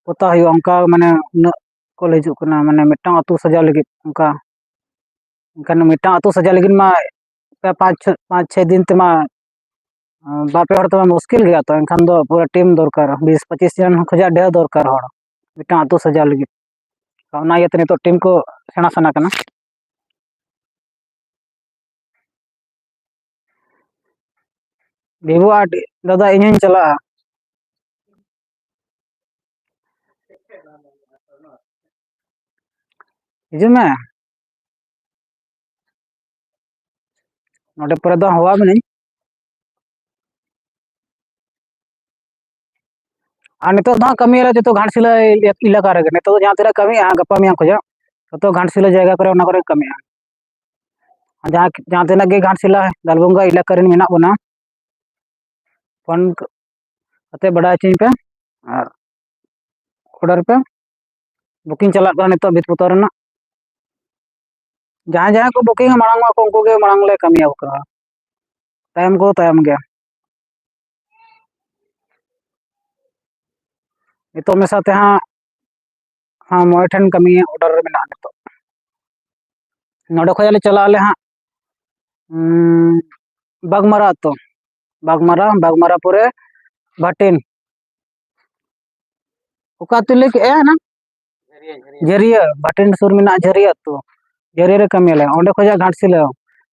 ᱯᱚᱛᱟᱣ ᱦᱩᱭᱩᱜᱼᱟ, ᱚᱱᱠᱟ ᱢᱟᱱᱮ ᱩᱱᱟᱹᱜ ᱠᱚᱞ ᱦᱤᱡᱩᱜ ᱠᱟᱱᱟ, ᱢᱟᱱᱮ ᱢᱤᱫᱴᱟᱝ ᱟᱹᱛᱩ ᱥᱟᱡᱟᱣ ᱞᱟᱹᱜᱤᱫ ᱚᱱᱠᱟ᱾ ᱮᱱᱠᱷᱟᱱ ᱢᱤᱫᱴᱟᱝ ᱟᱹᱛᱩ ᱥᱟᱡᱟᱣ ᱞᱟᱹᱜᱤᱫ ᱢᱟ ᱯᱮ ᱯᱟᱸᱪ ᱪᱷᱚ, ᱯᱟᱸᱪ ᱪᱷᱚᱭ ᱫᱤᱱ ᱛᱮᱢᱟ, ᱟᱸ, ᱵᱟᱨ ᱯᱮ ᱦᱚᱲ ᱛᱮᱢᱟ ᱢᱩᱥᱠᱤᱞ ᱜᱮᱭᱟ᱾ ᱛᱚ ᱮᱱᱠᱷᱟᱱ ᱫᱚ ᱯᱩᱨᱟᱹ ᱴᱤᱢ ᱫᱚᱨᱠᱟᱨ, ᱵᱤᱥ ᱯᱚᱸᱪᱤᱥ ᱡᱚᱱ ᱠᱷᱚᱱᱟᱜ ᱰᱷᱮᱨ ᱫᱚᱨᱠᱟᱨ ᱦᱚᱲ ᱢᱤᱫᱴᱟᱝ ᱟᱹᱛᱩ ᱥᱟᱡᱟᱣ ᱞᱟᱹᱜᱤᱫ᱾ ᱚᱱᱟ ᱤᱭᱟᱹᱛᱮ ᱱᱤᱛᱚᱜ ᱴᱤᱢ ᱠᱚ ᱥᱮᱬᱟ ᱥᱟᱱᱟ ᱠᱟᱱᱟ᱾ ᱵᱤᱵᱩ ᱟᱨ ᱫᱟᱫᱟ, ᱤᱧ ᱦᱚᱧ ᱪᱟᱞᱟᱜᱼᱟ᱾ ᱦᱤᱡᱩᱜ ᱢᱮ, ᱱᱚᱰᱮ ᱯᱚᱨᱮ ᱫᱚ ᱦᱚᱦᱚ ᱟᱵᱤᱱᱟᱹᱧ᱾ ᱟᱨ ᱱᱤᱛᱚᱜ ᱫᱚ ᱦᱟᱸᱜ ᱠᱟᱹᱢᱤᱭᱟᱞᱮ ᱡᱚᱛᱚ ᱜᱷᱟᱴᱥᱤᱞᱟᱹ ᱮᱞᱟᱠᱟ ᱨᱮᱜᱮ᱾ ᱱᱤᱛᱚᱜ ᱫᱚ ᱡᱟᱦᱟᱸ ᱛᱤᱱᱟᱹᱜ ᱠᱟᱹᱢᱤᱜᱼᱟ ᱦᱟᱸᱜ, ᱜᱟᱯᱟ ᱢᱮᱭᱟᱝ ᱠᱷᱚᱱᱟᱜ ᱡᱚᱛᱚ ᱜᱷᱟᱴᱥᱤᱞᱟᱹ ᱡᱟᱭᱜᱟ ᱠᱚᱨᱮ, ᱚᱱᱟ ᱠᱚᱨᱮ ᱠᱟᱹᱢᱤᱜᱼᱟ᱾ ᱡᱟᱦᱟᱸ, ᱡᱟᱦᱟᱸ ᱛᱤᱱᱟᱹᱜ ᱜᱮ ᱜᱷᱟᱴᱥᱤᱞᱟᱹ, ᱫᱟᱞᱵᱚᱸᱜᱟ ᱮᱞᱟᱠᱟ ᱨᱮᱱ ᱢᱮᱱᱟᱜ ᱵᱚᱱᱟ, ᱯᱷᱳᱱ ᱠᱟᱛᱮ ᱵᱟᱰᱟᱭ ᱦᱚᱪᱚᱧ ᱯᱮ᱾ ᱟᱨ ᱚᱰᱟᱨ ᱯᱮ᱾ ᱵᱩᱠᱤᱝ ᱪᱟᱞᱟᱜ ᱠᱟᱱᱟ ᱱᱤᱛᱚᱜ ᱵᱷᱤᱛ ᱯᱚᱛᱟᱣ ᱨᱮᱱᱟᱜ᱾ ᱡᱟᱦᱟᱸᱭ ᱡᱟᱦᱟᱸᱭ ᱠᱚ ᱵᱩᱠᱤᱝ ᱢᱟᱲᱟᱝ ᱚᱜᱼᱟ ᱠᱚ, ᱩᱱᱠᱩ ᱜᱮ ᱢᱟᱲᱟᱝ ᱞᱮ ᱠᱟᱹᱢᱤ ᱟᱠᱚ ᱠᱟᱱᱟ᱾ ᱛᱟᱭᱚᱢ ᱠᱚ ᱛᱟᱭᱚᱢ ᱜᱮᱭᱟ᱾ ᱱᱤᱛᱚᱜ ᱢᱮᱥᱟ ᱛᱮ ᱦᱟᱸᱜ, ᱦᱮᱸ, ᱢᱚᱬᱮ ᱴᱷᱮᱱ ᱠᱟᱹᱢᱤ ᱚᱰᱟᱨ ᱨᱮ ᱢᱮᱱᱟᱜᱼᱟ ᱱᱤᱛᱚᱜ᱾ ᱱᱚᱰᱮ ᱠᱷᱚᱱ ᱞᱮ ᱪᱟᱞᱟᱜ ᱟᱞᱮ ᱦᱟᱸᱜ, ᱩᱸ, ᱵᱟᱜᱽᱢᱟᱨᱟ ᱟᱹᱛᱩ᱾ ᱵᱟᱜᱽᱢᱟᱨᱟ, ᱵᱟᱜᱽᱢᱟᱨᱟ ᱯᱚᱨᱮ ᱵᱷᱟᱴᱤᱱ᱾ ᱚᱠᱟ ᱟᱹᱛᱩ ᱞᱟᱹᱭ ᱠᱮᱫᱼᱟ ᱦᱟᱱᱟ? ᱡᱷᱟᱹᱨᱤᱭᱟᱹ, ᱵᱷᱟᱴᱤᱱ ᱥᱩᱨ ᱢᱮᱱᱟᱜᱼᱟ ᱡᱷᱟᱹᱨᱤᱭᱟᱹ ᱟᱹᱛᱩ᱾ ᱡᱷᱟᱹᱨᱤᱭᱟᱹ ᱨᱮ ᱠᱟᱹᱢᱤᱭᱟᱞᱮ᱾ ᱚᱸᱰᱮ ᱠᱷᱚᱱᱟᱜ ᱜᱷᱟᱴᱥᱤᱞᱟᱹ,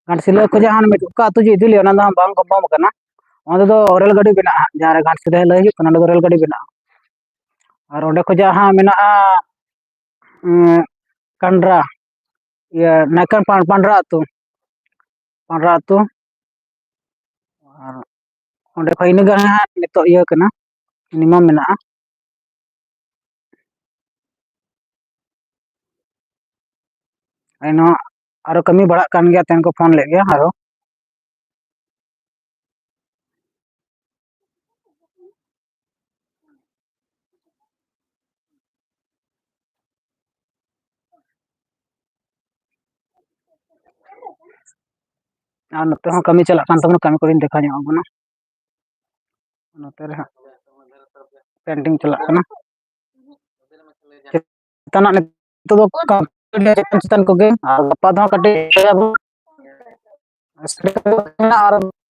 ᱜᱷᱟᱴᱥᱤᱞᱟᱹ ᱠᱷᱚᱱᱟᱜ ᱦᱟᱱᱟ ᱢᱤᱫ ᱚᱠᱟ ᱟᱹᱛᱩ ᱡᱮ ᱤᱫᱤ ᱞᱮᱭᱟ, ᱚᱱᱟ ᱫᱚ ᱦᱟᱸᱜ ᱵᱟᱝ ᱠᱚᱱᱯᱷᱟᱨᱢ ᱠᱟᱱᱟ᱾ ᱚᱸᱰᱮ ᱫᱚ ᱨᱮᱹᱞ ᱜᱟᱹᱰᱤ ᱢᱮᱱᱟᱜᱼᱟ, ᱡᱟᱦᱟᱸ ᱨᱮ ᱜᱷᱟᱴᱥᱤᱞᱟᱹ ᱞᱟᱹᱭ ᱦᱩᱭᱩᱜ ᱠᱟᱱᱟ, ᱚᱸᱰᱮ ᱫᱚ ᱨᱮᱹᱞ ᱜᱟᱹᱰᱤ ᱢᱮᱱᱟᱜᱼᱟ᱾ ᱟᱨ ᱚᱸᱰᱮ ᱠᱷᱚᱡᱟᱜ ᱦᱟᱸᱜ ᱢᱮᱱᱟᱜᱼᱟ, ᱩᱸ, ᱠᱟᱱᱰᱨᱟ, ᱤᱭᱟᱹ, ᱱᱟᱭᱠᱟᱱ ᱯᱟᱱ-, ᱯᱟᱱᱰᱨᱟ ᱟᱹᱛᱩ, ᱯᱟᱱᱰᱨᱟ ᱟᱹᱛᱩ᱾ ᱟᱨ ᱚᱸᱰᱮ ᱠᱷᱚᱡ ᱤᱱᱟᱹᱜ ᱜᱟᱱ ᱦᱟᱸᱜ ᱱᱤᱛᱚᱜ ᱤᱭᱟᱹ ᱠᱟᱱᱟ, ᱢᱤᱱᱤᱢᱟᱢ ᱢᱮᱱᱟᱜᱼᱟ᱾ ᱮᱱᱦᱚᱸ ᱟᱨᱚ ᱠᱟᱹᱢᱤ ᱵᱟᱲᱟᱜ ᱠᱟᱱ ᱜᱮᱭᱟ, ᱛᱮᱦᱮᱧ ᱠᱚ ᱯᱷᱳᱱ ᱞᱮᱫ ᱜᱮᱭᱟ ᱟᱨᱚ᱾ ᱟᱨ ᱱᱚᱛᱮ ᱦᱚᱸ ᱠᱟᱹᱢᱤ ᱪᱟᱞᱟᱜ ᱠᱟᱱ ᱛᱟᱵᱚᱱᱟ, ᱠᱟᱹᱢᱤ ᱠᱚᱞᱤᱧ ᱫᱮᱠᱷᱟᱣ ᱧᱚᱜ ᱟᱵᱚᱱᱟ᱾ ᱱᱚᱛᱮ ᱨᱮ ᱦᱟᱸᱜ ᱯᱮᱱᱴᱤᱝ ᱪᱟᱞᱟᱜ ᱠᱟᱱᱟ᱾ ᱪᱮᱛᱟᱱᱟᱜ ᱱᱤᱛᱚᱜ ᱫᱚ ᱪᱮᱛᱟᱱ ᱪᱮᱛᱟᱱ ᱠᱚᱜᱮ, ᱟᱨ ᱜᱟᱯᱟ ᱫᱚ ᱦᱟᱸᱜ ᱠᱟᱹᱴᱤᱡ ᱟᱨ